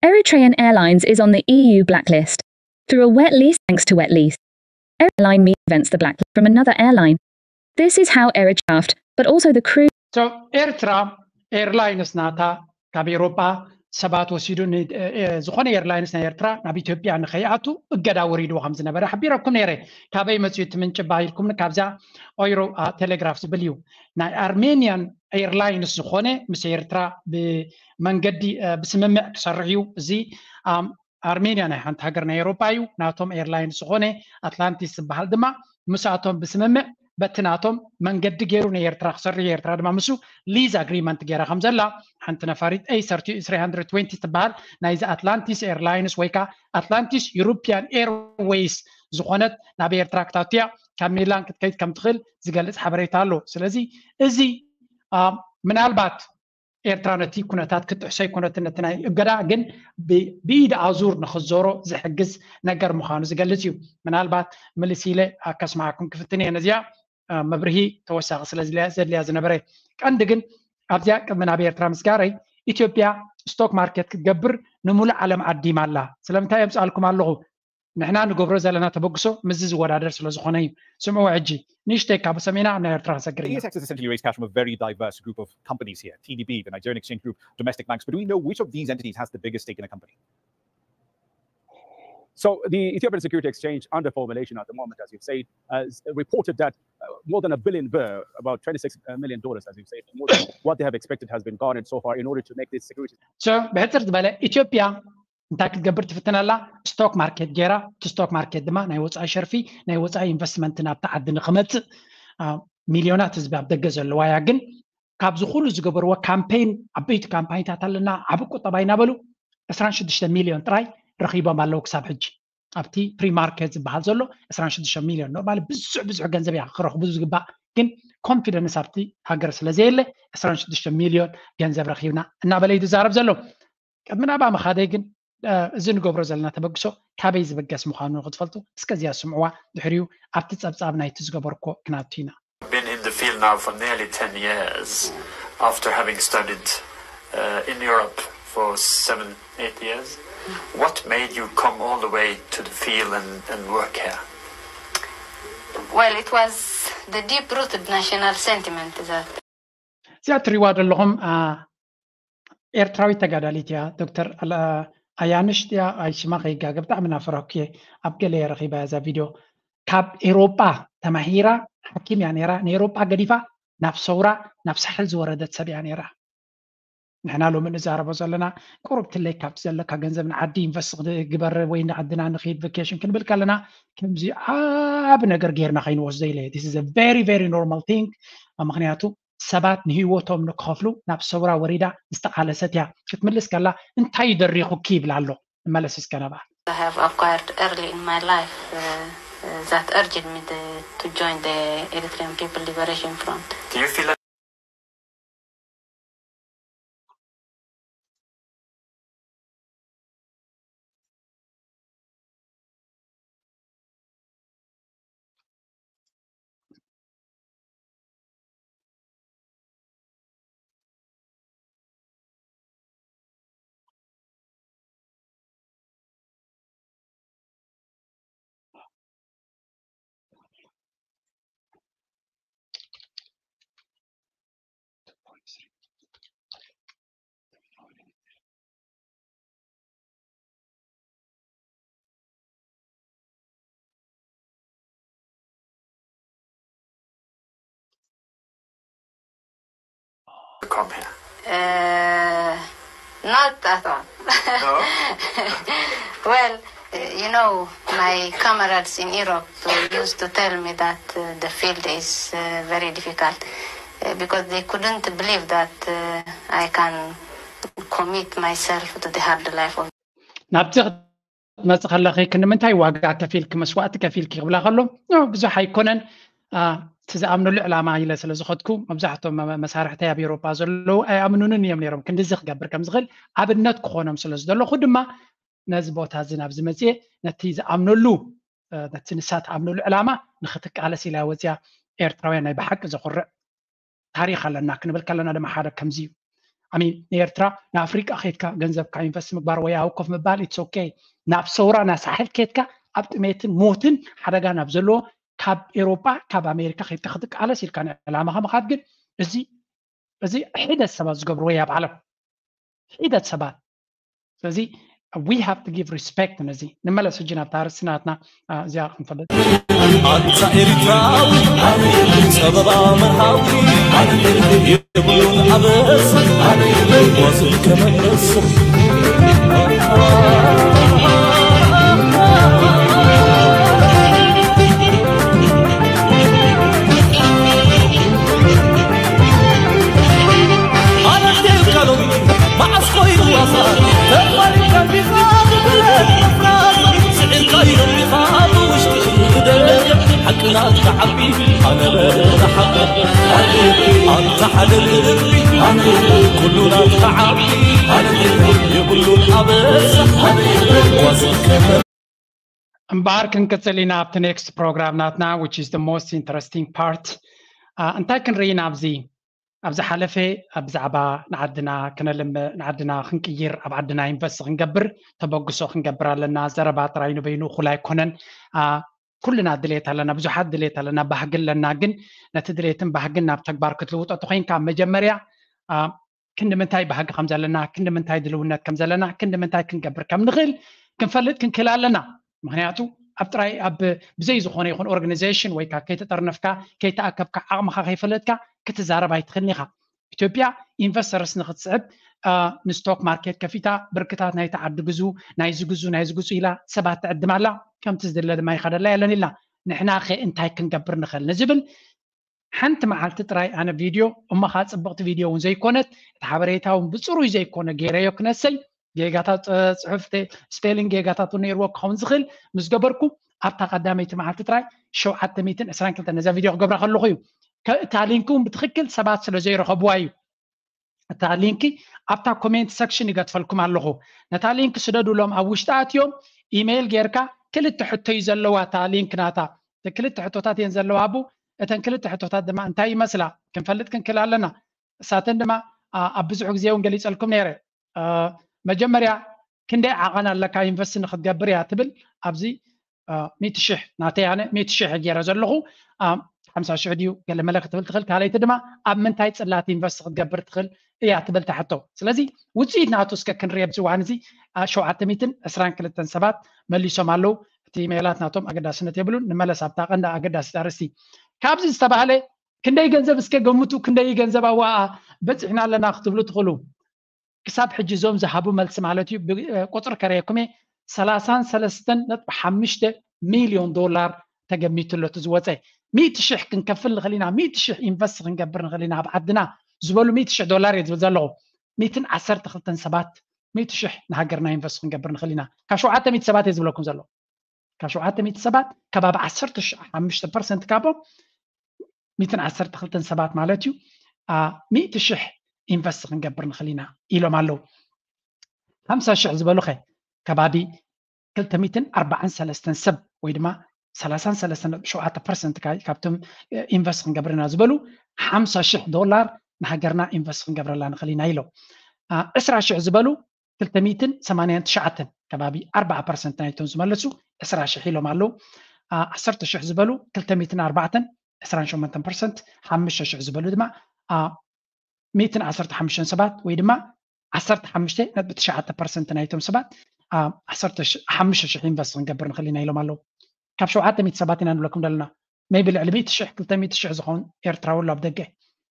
Eritrean Airlines is on the E U blacklist through a wet lease. Thanks to Wetlease, airline meet prevents the blacklist from another airline. This is how Eritreaft, but also the crew. So ኤርትራ ኤርላይንስ ናታ ካብ ኤሮጳ ሰባት ወሲዱ ዝኾነ ኤርላይንስ ናይ ኤርትራ ናብ ኢትዮጵያ ንኸይኣቱ እገዳ ወሪድዎ ከም ዝነበረ ሓቢረኩም ነይረ። ካበይ መፅኡ እቲ ምንጭ ባሂልኩም ካብዛ ኦይሮ ቴሌግራፍ ዝብል እዩ። ናይ ኣርሜኒያን ኤርላይንስ ዝኾነ ምስ ኤርትራ ብመንገዲ ብስምምዕ ክሰርሕ እዩ። እዚ ኣርሜንያ ናይ ሓንቲ ሃገር ናይ ኤሮጳ እዩ። ናቶም ኤርላይንስ ዝኾነ ኣትላንቲስ ዝበሃል ድማ ምስኣቶም ብስምምዕ በቲ ናቶም መንገዲ ገይሩ ንኤርትራ ክሰርሕ ኤርትራ ድማ ምሱ ሊዝ ኣግሪመንት ገይራ ከም ዘላ ሓንቲ ነፋሪት ኤሰርት ትበሃል ናይዚ ኣትላንቲስ ኤርላይንስ ወይ ከዓ ኣትላንቲስ ዩሮፒያን ኤርዌይስ ዝኾነት ናብ ኤርትራ ክታቱያ ካብ ሚላን ክትከይድ ከም ትኽእል ዝገልጽ ሓበሬታ ኣሎ። ስለዚ እዚ ምናልባት ኤርትራ ነቲ ኩነታት ክትጥሕሶ ኣይኮነትን ነቲ ናይ እገዳ ግን ብኢድ ኣዙር ንክዞሮ ዝሕግዝ ነገር ምዃኑ ዝገልጽ እዩ። ምናልባት ምልስ ኢለ ከስማዓኩም ክፍትን እየ ነዚኣ መብርሂ ተወሳኺ ስለ ዘድልያ ዝነበረ ቀንዲ ግን ኣብዚኣ ቅድሚ ናብ ኤርትራ ምስጋረይ ኢትዮጵያ ስቶክ ማርኬት ክትገብር ንሙሉእ ዓለም ዓዲማ ኣላ። ስለምንታይ የምፅኣልኩም ኣለኹ? ንሕና ንገብሮ ዘለና ተበግሶ ምስዚ ዝወዳደር ስለ ዝኾነ እዩ። ስምዑ ሕጂ ንእሽተይ ካብ ሰሜና ኣብ ናይ ኤርትራ ክንሰግር ኢና። Essentially raise cash from a very diverse group of companies here, T D B, the Nigerian exchange group, domestic banks. But do we know which of these entities has the biggest stake in a company? So the Ethiopian Security Exchange under formulation at the moment, as you've said, has reported that uh, more than a billion birr, about twenty-six million dollars, as you've said, more than what they have expected has been garnered so far in order to make this security. So ብሕፅር ዝበለ ኢትዮጵያ እንታይ ክትገብር ትፍትን ኣላ? ስቶክ ማርኬት ገይራ እቲ ስቶክ ማርኬት ድማ ናይ ወፃኢ ሸርፊ ናይ ወፃኢ ኢንቨስትመንት ናብቲ ዓዲ ንክመፅእ ሚልዮናት ህዝቢ ኣብ ደገ ዘለዋ እያ። ግን ካብዚ ኩሉ ዝገበርዎ ካምፔን ዓበይቲ ካምፓኒታት ኣለና ዓብ ቁጠባ እናበሉ ዕስራን ሽዱሽተ ሚልዮን ጥራይ ረኺቦም ኣለዉ ክሳብ ሕጂ። ኣብቲ ፕሪማርኬት ዝበሃል ዘሎ ዕስራን ሽዱሽተ ሚልዮን ኖርማሊ ብዙሕ ብዙሕ ገንዘብ እያ ክረኽቡ ዝግባእ፣ ግን ኮንፊደንስ ኣብቲ ሃገር ስለዘየለ ዕስራን ሽዱሽተ ሚልዮን ገንዘብ ረኺብና እናበለ እዩ ዝዛረብ ዘሎ። ቅድሚ ናብኣ ምኻደይ ግን እዚ ንገብሮ ዘለና ተበግሶ ካበይ ዝብገስ ምዃኑ ንክትፈልጡ እስከ እዚኣ ስምዕዋ፣ ድሕሪኡ ኣብቲ ጸብጻብ ናይቲ ዝገበርኮ ክናቱ ኢና። Been in the field now for nearly ten years after having studied uh, in Europe for seven, eight years. What made you come all the way to the field and, and work here? Well, it was the deep rooted national sentiment that እዚኣ ትሪዋ ዘለኹም ኤርትራዊት ተጋዳሊት እያ። ዶክተር ኣያንሽ እያ፣ ኣይሽማ ከይጋገ ብጣዕሚ እናፈራኩ እየ። ኣብ ገለ ረኺባ እዛ ቪድዮ። ካብ ኤሮጳ ተማሂራ ሓኪም እያ ነይራ። ንኤሮጳ ገዲፋ ናብ ሰውራ ናብ ሳሕል ዝወረደት ሰብ እያ ነይራ። ንሕና ሎሚ እንዛረቦ ዘለና ቁሩብ ትለይ ካብቲ ዘለካ ገንዘብ ንዓዲ ኢንቨስት ግበር ወይ ንዓድና ንኸይድ ቨኬሽን ክንብል ከለና ከምዚ ዓብ ነገር ጌርና ከይንወስዶ ኢለ። This is a very very normal thing። ምክንያቱ ሰባት ንህይወቶም ንክኸፍሉ ናብ ሰውራ ወሪዳ ዝተቓለሰት እያ። ክትምልስ ከላ እንታይ ደሪኹኪ ይብላ ኣሎ። ንመለስ እስከ ናብኣ። I have acquired early in my life uh, uh, that urged me the, to join the Eritrean People Liberation Front. Do you feel like Come here. Uh, not at all. No? Well, uh, you know, my comrades in Europe uh, used to tell me that uh, the field is uh, very difficult uh, because they couldn't believe that uh, I can commit myself to the hard life of ናብዚ ክትመፂ ከለኺ ክንምንታይ ዋጋ ከፊልኪ መስዋእቲ ከፊልኪ ክብላ ከሎ ብዙሕ ኣይኮነን። እቲ ዝኣምነሉ ዕላማ ኢለ ስለ ዝኸድኩ መብዛሕቶም መሳርሕተይ ኣብ ኤውሮጳ ዘለዉ ኣይኣምኑንን እዮም ነይሮም። ክንድዚ ክገብር ከም ዝኽእል ኣብነት ክኾኖም ስለ ዝደለኹ ድማ ነዚ ቦታ እዚ ናብዚ መፅየ ነቲ ዝኣምነሉ ነቲ ንሳ ትኣምነሉ ዕላማ ንክትቃለስ ኢላ ወፅያ። ኤርትራውያን ናይ ብሓቂ ዘኹርዕ ታሪኽ ኣለና ክንብል ከለና ድማ ሓደ ከምዚ እዩ። ኣሚ ንኤርትራ ንኣፍሪቃ ከይድካ ገንዘብካ ኢንቨስት ምግባር ወይ ኣብ ኮፍ ምባል it's okay። ናብ ሰውራ ናብ ሳሕል ከይድካ ኣብ ጥሜትን ሞትን ሓደጋ ናብ ዘለዎ ካብ ኤሮጳ ካብ ኣሜሪካ ከይድካ ክትቃለስ ኢልካ ንዕላማኻ ምኻድ ግን እዚ እዚ ሒደት ሰባት ዝገብርዎ እዩ ኣብ ዓለም ሒደት ሰባት። ስለዚ we have to give respect ነዚ። ንመለስ ሕጂ ናብታ ኣርእስቲ ናትና እዚኣ ክንፈልጥ። ኣንታ ኤሪትራዊ ጸበባ መርሃዊ የብሉን ኣበሳ ጓዝን ከመለስ እምበኣር ክንቅፅል ኢና ኣብቲ next program ናትና which is the most interesting part። እንታይ ክንርኢ ኢና ኣብዚ ኣብ ዝሓለፈ ብዛዕባ ንዓድና ክነልምዕ ንዓድና ክንቅይር ኣብ ዓድና ኢንቨስት ክንገብር ተበግሶ ክንገብር ኣለና። ዘረባ ጥራይ ንበይኑ እኹል ኣይኮነን። ኩልና ድሌት ኣለና፣ ብዙሓት ድሌት ኣለና፣ ባህጊ ኣለና። ግን ነቲ ድሌትን ባህግን ናብ ተግባር ክትልውጦ ተኮይንካ መጀመርያ ክንዲ ምንታይ ባህጊ ከም ዘለና፣ ክንዲ ምንታይ ድልውነት ከም ዘለና፣ ክንዲ ምንታይ ክንገብር ከም ንኽእል ክንፈልጥ ክንክእል ኣለና። ምክንያቱ ኣብ ጥራይ ኣብ ብዘይ ዝኾነ ይኹን ኦርጋናይዜሽን ወይ ከዓ ከይተጠርነፍካ ከይተኣከብካ ዓቕምኻ ከይፈለጥካ ክትዛረብ ኣይትኽእልን ኢኻ። ኢትዮጵያ ኢንቨስተርስ ንክትስዕብ ንስቶክ ማርኬት ከፊታ ብርክታት ናይቲ ዓዲ ግዙ ናይዚ ግዙ ናይዚ ግዙ ኢላ ሰባት ትዕድም ኣላ። ከምቲ ዝድለ ድማ ይኸደላ የለን ኢልና ንሕና ከ እንታይ ክንገብር ንኽእል ንዝብል ሓንቲ መዓልቲ ጥራይ ኣነ ቪድዮ እሞ ከዓ ፅብቕቲ ቪድዮ እውን ዘይኮነት እቲ ሓበሬታ እውን ብፅሩይ ዘይኮነ ገይረዮ ክነሰይ ጌጋታት ጽሑፍ፣ ስፔሊንግ ጌጋታት እውን ነይርዎ ክኸውን ዝኽእል። ምስ ገበርኩ ኣብታ ቀዳመይቲ መዓልቲ ጥራይ ሸውዓተ ሚእትን ዕስራን ክልተን ነዛ ቪድዮ ክገብራ ከለኹ እዩ። እታ ሊንክ እውን ብትኽክል ሰባት ስለ ዘይረኸብዋ እዩ። እታ ሊንክ ኣብታ ኮሜንት ሰክሽን ይገጥፈልኩም ኣለኹ። ነታ ሊንክ ስደዱሎም፣ ኣብ ውሽጢ ኣትዮም ኢሜይል ጌርካ ክልተ ሕቶ እዩ ዘለዋ እታ ሊንክ ናታ። ክልተ ሕቶታት እየን ዘለዋ። ኣቡ እተን ክልተ ሕቶታት ድማ እንታይ ይመስላ ክንፈልጥ ክንክእል ኣለና። እሳተን ድማ ኣብ ብዙሕ ግዜ እውን ገሊፀልኩም ነይረ። መጀመርያ ክንደይ ዓቐን ኣለካ ኢንቨስት ንክትገብር እያ ትብል። ኣብዚ ሚእቲ ሽሕ ናተይ ኣነ ሚእቲ ሽሕ ገይረ ዘለኹ። ሓምሳ ሽሕ ድዩ ገለ መለ ክትብል ትኽእል። ካልኣይቲ ድማ ኣብ ምንታይ ፅላት ኢንቨስት ክትገብር ትኽእል እያ ትብል ትሕቶ። ስለዚ ውፅኢት ናቱ እስከ ክንርኢ። ኣብዚ እዋን እዚ ሸውዓተ ሚእትን ዕስራን ክልተን ሰባት መሊሶም ኣለዉ። እቲ ኢሜላት ናቶም ኣገዳስነት የብሉን። ንመለስ ኣብታ ቀንዲ ኣገዳሲት ኣርእስቲ። ካብዚ ዝተባህለ ክንደይ ገንዘብ እስከ ገምቱ፣ ክንደይ ገንዘብ ኣዋኣ በፂሕና ኣለና ክትብሉ ትኽእሉ። ክሳብ ሕጂ እዞም ዝሃቡ መልሲ ማለት እዩ። ቁፅሪ ከረየኩም እየ። ሰላሳን ሰለስተን ነጥቢ ሓሙሽተ ሚልዮን ዶላር ተገሚቱ ኣሎ እቲ ዝወፀ። ሚእቲ ሽሕ ክንከፍል ንኽእል ኢና፣ ሚእቲ ሽሕ ኢንቨስት ክንገብር ንኽእል ኢና ኣብ ዓድና ዝበሉ ሚእቲ ሽሕ ዶላር እየ ዝብል ዘለኹ። ሚእትን ዓሰርተ ክልተን ሰባት ሚእቲ ሽሕ ንሃገርና ኢንቨስት ክንገብር ንኽእል ኢና። ካብ ሸውዓተ ሚእቲ ሰባት እየ ዝብለኩም ዘሎ። ካብ ሸውዓተ ሚእቲ ሰባት ከባቢ ዓሰርተ ሓሙሽተ ፐርሰንት ካብኦም ሚእትን ዓሰርተ ክልተን ሰባት ማለት እዩ። ሚእቲ ሽሕ ኢንቨስት ክንገብር ንኽእል ኢና ኢሎም ኣለዉ። ሓምሳ ሽሕ ዝበሉ ኸ ከባቢ ክልተ ሚእትን ኣርባዓን ሰለስተን ሰብ ወይ ድማ ሰላሳን ሰለስተን ነጥቢ ሸውዓተ ፐርሰንት ካብቶም ኢንቨስት ክንገብር ኢና ዝበሉ ሓምሳ ሽሕ ዶላር ንሃገርና ኢንቨስት ክንገብረላ ንኽእል ኢና ኢሎም። ዕስራ ሽሕ ዝበሉ ክልተ ሚእትን ሰማንያን ትሽዓተን ከባቢ ኣርባዓ ፐርሰንት ናይቶም ዝመለሱ ዕስራ ሽሕ ኢሎም ኣለዉ። ዓሰርተ ሽሕ ዝበሉ ክልተ ሚእትን ኣርባዕተን ዕስራን ሸሞንተን ፐርሰንት፣ ሓሙሽተ ሽሕ ዝበሉ ድማ ሚእትን ዓሰርተ ሓሙሽተን ሰባት ወይ ድማ ዓሰርተ ሓሙሽተ ነጥቢ ትሽዓተ ፐርሰንት ናይቶም ሰባት ሓሙሽተ ሽሕ ኢንቨስት ክንገብር ንኽእል ኢና ኢሎም ኣለዉ። ካብ ሸውዓተ ሚእቲ ሰባት ኢና ንብለኩም ዘለና። ሜቢ ልዕሊ ሚእቲ ሽሕ ክልተ ሚእቲ ሽሕ ዝኸውን ኤርትራዊ ኣሎ ኣብ ደገ።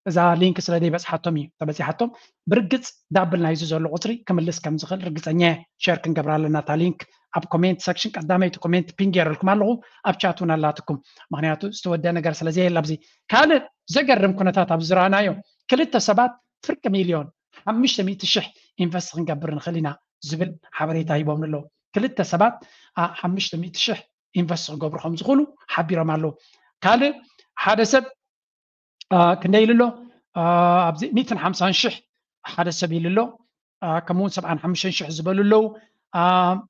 እዛ ሊንክ ስለ ዘይበፅሓቶም እዩ። ተበፂሓቶም ብርግፅ ዳብል ናይዚ ዘሎ ቁፅሪ ክምልስ ከም ዝኽእል ርግፀኛ እየ። ሸር ክንገብራ ኣለና እታ ሊንክ ኣብ ኮሜንት ሰክሽን ቀዳመይቲ ኮሜንት ፒን ገይረልኩም ኣለኹ። ኣብ ቻት እውን ኣላትኩም። ምክንያቱ ዝተወደ ነገር ስለ ዘየለ ኣብዚ ካልእ ዘገርም ኩነታት ኣብ ዝረኣናዮ ክልተ ሰባት ፍርቂ ሚልዮን ሓሙሽተ ሚእቲ ሽሕ ኢንቨስት ክንገብር ንኽእል ኢና ዝብል ሓበሬታ ሂቦም ኣለዉ። ክልተ ሰባት ሓሙሽተ ሚእቲ ሽሕ ኢንቨስት ክገብሩ ከም ዝኽእሉ ሓቢሮም ኣለዉ። ካልእ ሓደ ሰብ ክንደይ ኢሉ ኣሎ? ኣብዚ ሚእትን ሓምሳን ሽሕ ሓደ ሰብ ኢሉ ኣሎ። ከምኡውን ሰብዓን ሓሙሽተን ሽሕ ዝበሉ ኣለዉ።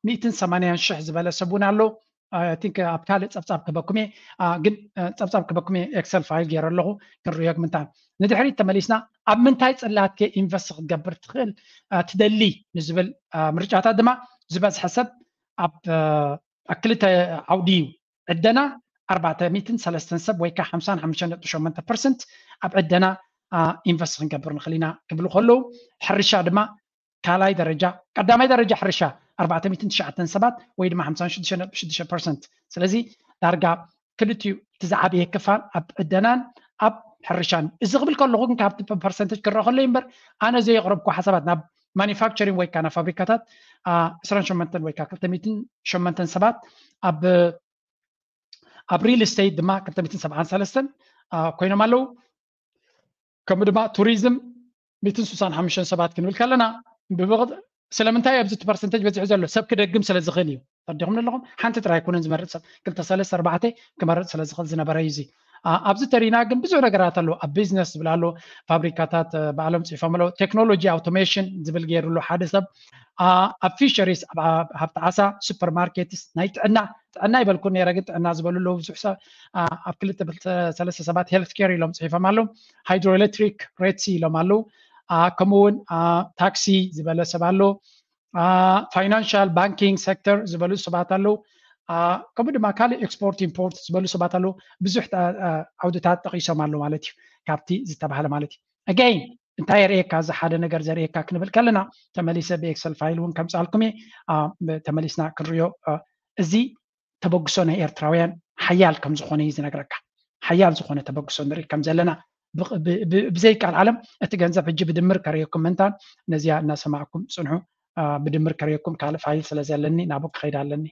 ሚእትን ሰማንያን ሽሕ ዝበለ ሰብ እውን ኣሎ። ቲንክ ኣብ ካልእ ፀብፃብ ክበኩም እየ፣ ግን ፀብፃብ ክበኩም እየ። ኤክሰል ፋይል ገይረ ኣለኹ፣ ክንርእዮ ምንታን። ንድሕሪት ተመሊስና ኣብ ምንታይ ፅላት ከ ኢንቨስት ክትገብር ትኽእል ትደሊ ንዝብል ምርጫታት ድማ ዝበዝሐ ሰብ ኣብ ኣብ ክልተ ዓውዲ እዩ። ዕደና ኣርባዕተ ሚእትን ሰለስተን ሰብ ወይ ከዓ ሓምሳን ሓሙሽተን ነጥቢ ሸሞንተ ፐርሰንት ኣብ ዕደና ኢንቨስት ክንገብር ንኽእል ኢና ክብሉ ከለዉ፣ ሕርሻ ድማ ካልኣይ ደረጃ፣ ቀዳማይ ደረጃ ሕርሻ ኣርባዕተ ሚእትን ትሽዓተን ሰባት ወይ ድማ ሓምሳን ሽዱሽተ ነጥቢ ሽዱሽተ ፐርሰንት። ስለዚ ዳርጋ ክልቲኡ እቲ ዝዓበየ ክፋል ኣብ ዕደናን ኣብ ሕርሻን። እዚ ክብል ከለኹ ግን ካብቲ ፐርሰንቴጅ ክረአ ከሎ እምበር ኣነ ዘየቕረብኩ ሓሳባት ናብ ማኒፋክቸሪንግ ወይ ከዓ ናብ ፋብሪካታት ዕስራን ሸሞንተን ወይ ከዓ ክልተ ሚእትን ሸሞንተን ሰባት ኣብ ኣብ ሪል ስቴት ድማ ክልተ ሚእትን ሰብዓን ሰለስተን ኮይኖም ኣለዉ። ከምኡ ድማ ቱሪዝም ሚእትን ስሳን ሓሙሽተን ሰባት ክንብል ከለና ስለምንታይ ኣብዚ እቲ ፐርሰንቴጅ በዚሑ ዘሎ ሰብ ክደግም ስለ ዝኽእል እዩ። ተረዲኹም ኣለኹም። ሓንቲ ጥራይ ኣይኮነን ዝመርፅ ሰብ፣ ክልተ ሰለስተ ኣርባዕተ ክመርፅ ስለ ዝኽእል ዝነበረ እዩ። እዚ ኣብዚ ተሪና ግን ብዙሕ ነገራት ኣሎ። ኣብ ቢዝነስ ዝብል ኣሎ፣ ፋብሪካታት ባዕሎም ፅሒፎም ኣለዉ። ቴክኖሎጂ ኣውቶሜሽን ዝብል ገይሩሉ ሓደ ሰብ። ኣብ ፊሸሪስ፣ ኣብ ሃብቲ ዓሳ፣ ሱፐርማርኬትስ፣ ናይ ጥዕና ጥዕና ይበልኩ ነይረ፣ ግን ጥዕና ዝበሉ ኣለዉ ብዙሕ ሰብ። ኣብ ክልተ ሰለስተ ሰባት ሄልት ኬር ኢሎም ፅሒፎም ኣለዉ። ሃይድሮኤሌክትሪክ ሬትሲ ኢሎም ኣለዉ። ከምኡ እውን ታክሲ ዝበለ ሰብ ኣሎ። ፋይናንሻል ባንኪንግ ሴክተር ዝበሉ ሰባት ኣለዉ። ከምኡ ድማ ካልእ ኤክስፖርት ኢምፖርት ዝበሉ ሰባት ኣለዉ። ብዙሕ ዓውድታት ጠቒሶም ኣለዉ ማለት እዩ፣ ካብቲ ዝተባህለ ማለት እዩ። ኣገይን እንታይ የርእየካ? እዚ ሓደ ነገር ዘርእየካ ክንብል ከለና ተመሊሰ ብኤክሰል ፋይል እውን ከምፅኣልኩም እየ። ተመሊስና ክንሪኦ። እዚ ተበግሶ ናይ ኤርትራውያን ሓያል ከም ዝኾነ እዩ ዝነግረካ። ሓያል ዝኾነ ተበግሶ ንርኢ ከም ዘለና ብዘይ ቃል ዓለም እቲ ገንዘብ ሕጂ ብድምር ከርእየኩም ምንታን ነዚኣ እናሰማዕኩም ፅንሑ። ብድምር ከርእየኩም ካልእ ፋይል ስለ ዘለኒ ናብኡ ክኸይድ ኣለኒ።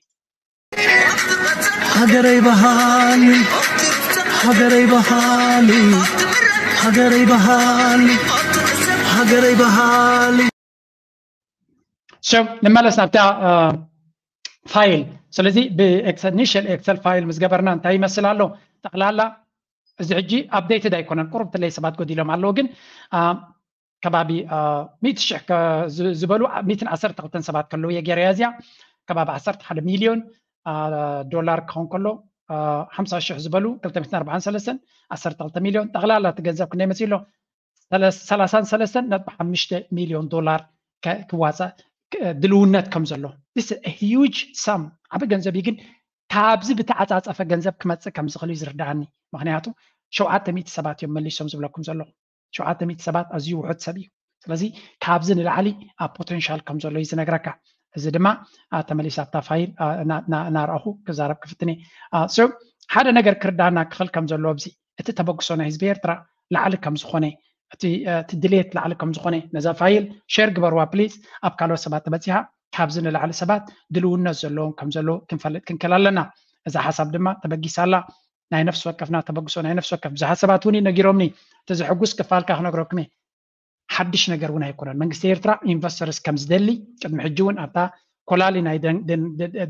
ሃገረይ በሃሊ ሃገረይ በሃሊ ሃገረይ በሃሊ ሃገረይ በሃሊ። So ንመለስ ናብታ ፋይል። ስለዚ ብኤክሰል ኢኒሽል ኤክሰል ፋይል ምስ ገበርና እንታይ ይመስል ኣሎ? ጠቕላላ እዚ ሕጂ ኣፕዴትድ ኣይኮነን፣ ቁሩብ ትለይ ሰባት ጎዲሎም ኣለዉ፣ ግን ከባቢ ሚእቲ ሽሕ ዝበሉ ሚእትን ዓሰርተ ክልተን ሰባት ከለዉ እየ ገይረያ እዚኣ። ከባቢ ዓሰርተ ሓደ ሚልዮን ዶላር ክኸውን ከሎ፣ ሓምሳ ሽሕ ዝበሉ ክልተ ሚእትን ኣርባዓን ሰለስተን፣ ዓሰርተ ክልተ ሚልዮን፣ ጠቕላላ እቲ ገንዘብ ክንደይ መፂኡ ኣሎ? ሰላሳን ሰለስተን ነጥቢ ሓሙሽተ ሚልዮን ዶላር ክዋፃእ ድልውነት ከም ዘሎ። ሂዩጅ ሳም፣ ዓቢ ገንዘብ እዩ፣ ግን ካብዚ ብተዓፃፀፈ ገንዘብ ክመፅእ ከም ዝኽእል እዩ ዝርዳኣኒ። ምክንያቱ ሸውዓተ ሚእቲ ሰባት እዮም መሊሶም ዝብለኩም ዘለኹ። ሸውዓተ ሚእቲ ሰባት ኣዝዩ ውሑድ ሰብ እዩ። ስለዚ ካብዚ ንላዕሊ ኣብ ፖቴንሻል ከም ዘሎ እዩ ዝነግረካ። እዚ ድማ ተመሊሳ ኣብታ ፋይል እናረኣኹ ክዛረብ ክፍትን እየ። ሓደ ነገር ክርዳና ክኽእል ከም ዘለዎ፣ ኣብዚ እቲ ተበግሶ ናይ ህዝቢ ኤርትራ ላዕሊ ከም ዝኾነ፣ እቲ ድሌት ላዕሊ ከም ዝኾነ፣ ነዛ ፋይል ሸር ግበርዋ ፕሊዝ፣ ኣብ ካልኦት ሰባት ተበፂሃ። ካብዚ ንላዕሊ ሰባት ድልውነት ዘለዎም ከም ዘለዉ ክንፈልጥ ክንክእል ኣለና። እዛ ሓሳብ ድማ ተበጊሳ ኣላ። ናይ ነፍሲ ወከፍና ተበግሶ፣ ናይ ነፍሲ ወከፍ ብዙሓት ሰባት እውን ነጊሮምኒ። እቲ ዘሕጉስ ክፋልካ ክነግረኩም እየ። ሓድሽ ነገር እውን ኣይኮነን። መንግስቲ ኤርትራ ኢንቨስተርስ ከም ዝደሊ ቅድሚ ሕጂ እውን ኣብታ ኮላሊ ናይ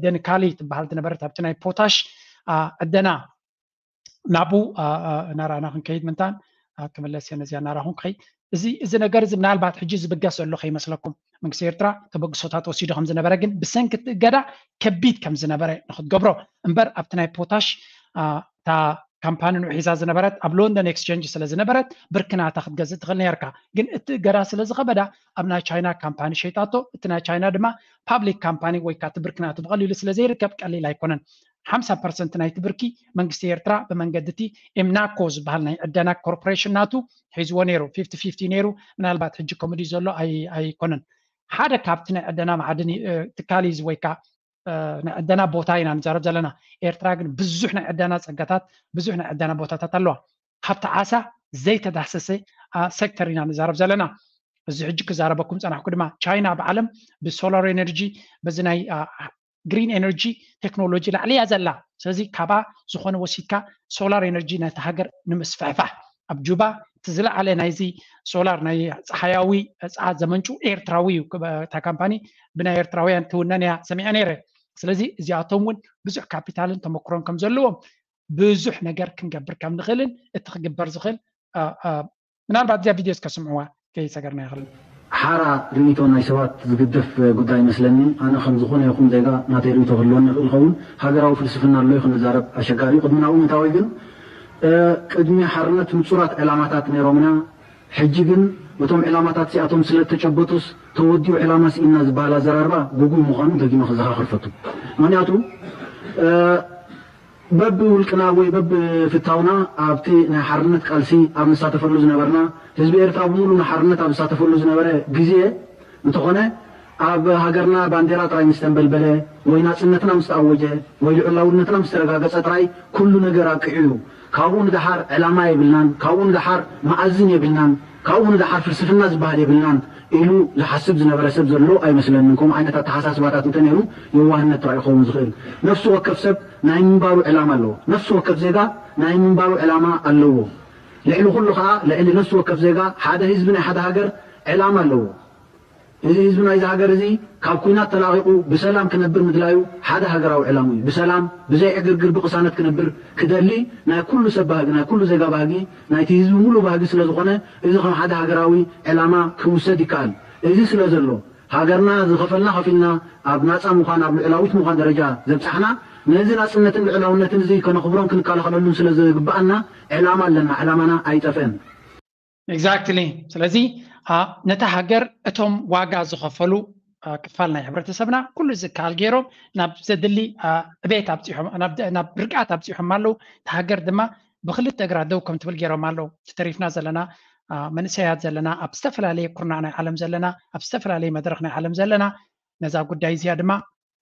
ደንካሊ ትበሃል ዝነበረት ኣብቲ ናይ ፖታሽ ዕደና ናብኡ እናረኣና ክንከይድ ምንታን ክምለስ እየ ነዚኣ እናረኣኹም ክኸይድ። እዚ ነገር እዚ ምናልባት ሕጂ ዝብገስ ዘሎ ከይመስለኩም። መንግስቲ ኤርትራ ተበግሶታት ወሲዱ ከም ዝነበረ፣ ግን ብሰንኪ እቲ እገዳ ከቢድ ከም ዝነበረ ንክትገብሮ እምበር፣ ኣብቲ ናይ ፖታሽ እታ ካምፓኒ ንዑ ሒዛ ዝነበረት ኣብ ሎንደን ኤክስቸንጅ ስለ ዝነበረት ብርክናታ ክትገዝእ ትኽእል ነርካ። ግን እቲ እገዳ ስለ ዝኸበዳ ኣብ ናይ ቻይና ካምፓኒ ሸይጣቶ። እቲ ናይ ቻይና ድማ ፓብሊክ ካምፓኒ ወይ ከዓ እቲ ብርክናቱ ብቐሊሉ ስለ ዘይርከብ ቀሊል ኣይኮነን። ሓምሳ ፐርሰንት ናይቲ ብርኪ መንግስቲ ኤርትራ ብመንገዲ እቲ ኤምናኮ ዝበሃል ናይ ዕደና ኮርፖሬሽን ናቱ ሒዝዎ ነይሩ። ፊፍቲ ፊፍቲ ነይሩ። ምናልባት ሕጂ ከምኡ ድዩ ዘሎ ኣይኮነን። ሓደ ካብቲ ናይ ዕደና ማዕድን ትካል እዩ ወይ ከዓ ናይ ዕደና ቦታ ኢና ንዛረብ ዘለና። ኤርትራ ግን ብዙሕ ናይ ዕደና ጸጋታት፣ ብዙሕ ናይ ዕደና ቦታታት ኣለዋ። ሃብቲ ዓሳ ዘይተዳህሰሰ ሴክተር ኢና ንዛረብ ዘለና። እዚ ሕጂ ክዛረበኩም ጸናሕኩ ድማ ቻይና ኣብ ዓለም ብሶላር ኤነርጂ፣ በዚ ናይ ግሪን ኤነርጂ ቴክኖሎጂ ላዕሊ እያ ዘላ። ስለዚ ካብኣ ዝኾነ ወሲድካ ሶላር ኤነርጂ ነቲ ሃገር ንምስፍሕፋሕ ኣብ ጁባ እቲ ዝለዓለ ናይዚ ሶላር ናይ ፀሓያዊ ፀዓት ዘመንጩ ኤርትራዊ እዩ። እታ ካምፓኒ ብናይ ኤርትራውያን ትውነን እያ ሰሚዐ ነይረ። ስለዚ እዚኣቶም እውን ብዙሕ ካፒታልን ተመክሮን ከም ዘለዎም ብዙሕ ነገር ክንገብር ከም ንኽእልን እቲ ክግበር ዝኽእል ምናልባት እዚኣ ቪድዮ እስከ ስምዕዋ ከይሰገርና ይኽእል። ሓራ ርእይቶ ናይ ሰባት ዝግደፍ ጉዳይ ይመስለኒ። ኣነ ከም ዝኾነ ይኹን ዜጋ ናተይ ርእይቶ ክህልወኒ ይኽእል ይኸውን። ሃገራዊ ፍልስፍና ኣሎ ክንዛረብ ኣሸጋሪ እዩ። ቅድሚ ናብኡ ምእታወይ ግን ቅድሚ ሓርነት ንጹራት ዕላማታት ነይሮምና። ሕጂ ግን እቶም ዕላማታት እዚኣቶም ስለ እተጨበጡስ ተወዲኡ ዕላማ ስኢንና ዝበሃል ኣዘራርባ ግጉይ ምዃኑ ደጊመ ክዘኻኽር ፈቱ። ምኽንያቱ በብውልቅና ወይ በብፍታውና ኣብቲ ናይ ሓርነት ቃልሲ ኣብ ንሳተፈሉ ዝነበርና፣ ህዝቢ ኤርትራ ብምሉእ ንሓርነት ኣብ ዝሳተፈሉ ዝነበረ ግዜ እንተኾነ፣ ኣብ ሃገርና ባንዴራ ጥራይ ምስ ተንበልበለ ወይ ናጽነትና ምስ ተኣወጀ ወይ ልዑላውነትና ምስ ተረጋገጸ ጥራይ ኩሉ ነገር ኣብቂዑ እዩ። ካብኡ ንደሓር ዕላማ የብልናን፣ ካብኡ ንደሓር መኣዝን የብልናን፣ ካብኡ ንደሓር ፍልስፍና ዝበሃል የብልናን ኢሉ ዝሓስብ ዝነበረ ሰብ ዘሎ ኣይመስለንን። ከምኡ ዓይነት ኣተሓሳስባታት እንተነይሩ የዋህነት ጥራይ ክኸውን ዝኽእል። ነፍሲ ወከፍ ሰብ ናይ ምንባሩ ዕላማ ኣለዎ። ነፍሲ ወከፍ ዜጋ ናይ ምንባሩ ዕላማ ኣለዎ። ልዕሊ ኩሉ ከኣ ልዕሊ ነፍሲ ወከፍ ዜጋ ሓደ ህዝቢ ናይ ሓደ ሃገር ዕላማ ኣለዎ። እዚ ህዝቢ ናይዚ ሃገር እዚ ካብ ኲናት ተላቒቑ ብሰላም ክነብር ምድላዩ ሓደ ሃገራዊ ዕላሙ እዩ። ብሰላም፣ ብዘይ ዕግርግር፣ ብቕሳነት ክነብር ክደሊ ናይ ኩሉ ሰብ ባህጊ፣ ናይ ኩሉ ዜጋ ባህጊ፣ ናይቲ ህዝቢ ሙሉእ ባህጊ ስለ ዝኾነ እዚ ከም ሓደ ሃገራዊ ዕላማ ክውሰድ ይከኣል። እዚ ስለ ዘሎ ሃገርና ዝኸፈልና ከፊልና ኣብ ናጻ ምዃን ኣብ ልዑላዊት ምዃን ደረጃ ዘብጻሕና ነዚ ናጽነትን ልዑላውነትን እዚ ከነኽብሮን ክንከላኸለሉን ስለ ዝግብኣና ዕላማ ኣለና። ዕላማና ኣይጠፍእን። Exactly። ስለዚ ነታ ሃገር እቶም ዋጋ ዝኸፈሉ ክፋል ናይ ሕብረተሰብና ኩሉ ዝከኣል ገይሮም ናብ ዘድሊ ዕቤት ኣብፂሖም ናብ ርግኣት ኣብፂሖም ኣለዉ። እታ ሃገር ድማ ብክልተ እግራ ደው ከም ትብል ገይሮም ኣለዉ። ተሪፍና ዘለና መንእሰያት ዘለና ኣብ ዝተፈላለየ ኩርናዕ ናይ ዓለም ዘለና ኣብ ዝተፈላለየ መድረክ ናይ ዓለም ዘለና ነዛ ጉዳይ እዚኣ ድማ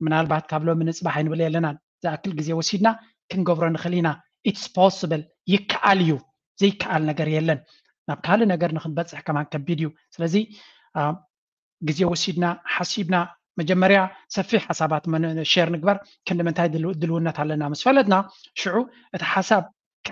ምናልባት ካብ ሎሚ ንፅባሕ ኣይንብል የለናን። ዝኣክል ግዜ ወሲድና ክንገብሮ ንኽእል ኢና። It's possible፣ ይከኣል እዩ። ዘይከኣል ነገር የለን። ናብ ካልእ ነገር ንክንበፅሕ ከማን ከቢድ እዩ። ስለዚ ግዜ ወሲድና ሓሲብና መጀመርያ ሰፊሕ ሓሳባት ሸር ንግበር። ክንዲ ምንታይ ድልውነት ኣለና ምስ ፈለጥና ሽዑ እቲ ሓሳብ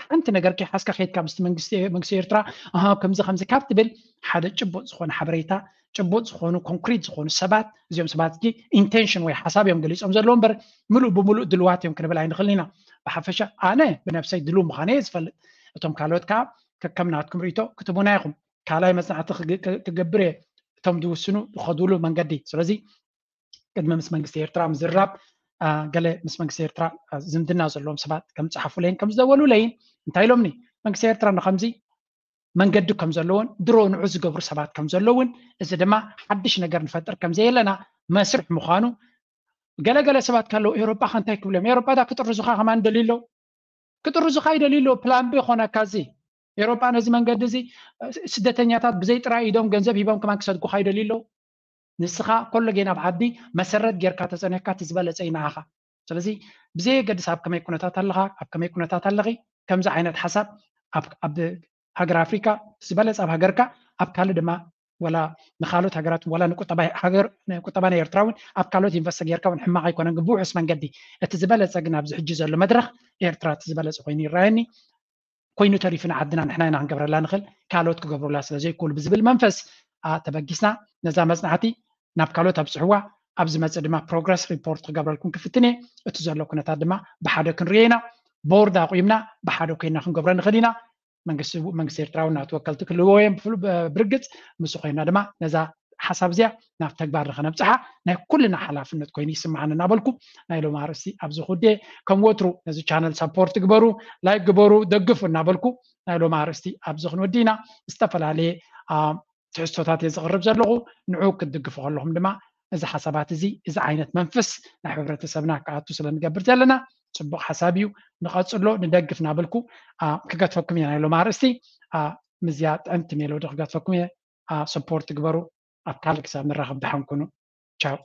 ሓንቲ ነገር ከይሓዝካ ከይድካ ምስቲ መንግስቲ መንግስቲ ኤርትራ ኣሃ ከምዚ ከምዚ ካብ ትብል ሓደ ጭቡጥ ዝኾነ ሓበሬታ ጭቡጥ ዝኾኑ ኮንክሪት ዝኾኑ ሰባት እዚኦም ሰባት እ ኢንቴንሽን ወይ ሓሳብ እዮም ገሊፆም ዘለዉ እምበር ምሉእ ብምሉእ ድልዋት እዮም ክንብል ኣይንኽእል ኢና። ብሓፈሻ ኣነ ብነብሰይ ድልው ምዃነ እየ ዝፈልጥ። እቶም ካልኦት ከዓ ከከም ናትኩም ርእቶ ክትቡና ኢኹም። ካልኣይ መፅናዕቲ ክገብር እየ እቶም ዝውስኑ ዝኸድሉ መንገዲ። ስለዚ ቅድሚ ምስ መንግስቲ ኤርትራ ምዝርራብ ገለ ምስ መንግስቲ ኤርትራ ዝምድና ዘለዎም ሰባት ከም ፀሓፉለይን ከም ዝደወሉለይን እንታይ ኢሎምኒ መንግስቲ ኤርትራ ንከምዚ መንገዲ ከም ዘለዎን ድሮ ንዑ ዝገብሩ ሰባት ከም ዘለውን እዚ ድማ ሓድሽ ነገር ንፈጥር ከም ዘየለና መስርሕ ምዃኑ ገለገለ ሰባት ካለው ኤሮጳ ከንታይ ክብሎም ኤሮጳ ዳ ክጥርዙኻ ከማን ደልዩ ኣለዉ ክጥርዙኻ ይደልዩ ኣለዉ ፕላን ቢ ኾነካ እዚ ኤሮጳ ነዚ መንገዲ እዚ ስደተኛታት ብዘይ ጥራይ ኢዶም ገንዘብ ሂቦም ከማን ክሰድጉኻ ይደልዩ ኣለዉ ንስኻ ኮሎ ጌና ኣብ ዓዲ መሰረት ጌርካ ተጸኒሕካ እቲ ዝበለጸ እዩ ንዓኻ ስለዚ ብዘየገድስ ኣብ ከመይ ኩነታት ኣለኻ ኣብ ከመይ ኩነታት ኣለኺ ከምዚ ዓይነት ሓሳብ ኣብ ሃገር ኣፍሪካ ዝበለፀ ኣብ ሃገርካ ኣብ ካልእ ድማ ወላ ንካልኦት ሃገራት ወላ ንቁጠባ ናይ ኤርትራ እውን ኣብ ካልኦት ኢንቨስት ጌርካ እውን ሕማቕ ኣይኮነን ግን ብውሑስ መንገዲ እቲ ዝበለፀ ግን ኣብዚ ሕጂ ዘሎ መድረክ ኤርትራ እቲ ዝበለፀ ኮይኑ ይረኣየኒ ኮይኑ ተሪፉ ንዓድና ንሕና ኢና ክንገብረላ ንኽእል ካልኦት ክገብሩላ ስለ ዘይክእሉ ብዝብል መንፈስ ተበጊስና ነዛ መፅናዕቲ ናብ ካልኦት ኣብፅሕዋ ኣብ ዝመፅእ ድማ ፕሮግረስ ሪፖርት ክገብረልኩም ክፍትን እየ እቲ ዘሎ ኩነታት ድማ ብሓደ ክንርዮ ኢና ቦርድ ኣቑምና ብሓደ ኮይና ክንገብሮ ንኽእል ኢና መንግስቲ መንግስቲ ኤርትራ እውን ናቱ ወከልቲ ክህልዎ እዮም ብፍሉ ብርግፅ ምስ ኮይና ድማ ነዛ ሓሳብ እዚኣ ናብ ተግባር ንኸነብፅሓ ናይ ኩልና ሓላፍነት ኮይኑ ይስምዓኒ እናበልኩ ናይ ሎም ኣርእስቲ ኣብዚ ክውድእ ከም ወትሩ ነዚ ቻነል ሳፖርት ግበሩ ላይክ ግበሩ ደግፉ እናበልኩ ናይ ሎም ኣርእስቲ ኣብዚ ክንወዲ ኢና ዝተፈላለየ ትሕዝቶታት እየ ዝቕርብ ዘለኹ ንዑ ክትድግፉ ከለኹም ድማ እዚ ሓሳባት እዚ እዚ ዓይነት መንፈስ ናብ ሕብረተሰብና ክኣቱ ስለ ንገብር ዘለና ፅቡቕ ሓሳብ እዩ ንቐፅሎ ንደግፍ ናበልኩ ክገትፈኩም እየ ናይ ሎም ኣርእስቲ ምዝያ ጥዕምቲ ሜሎዲ ክገትፈኩም እየ ሰፖርት ግበሩ ኣብ ካልእ ክሳብ ንራኸብ ደሓን ኩኑ ቻው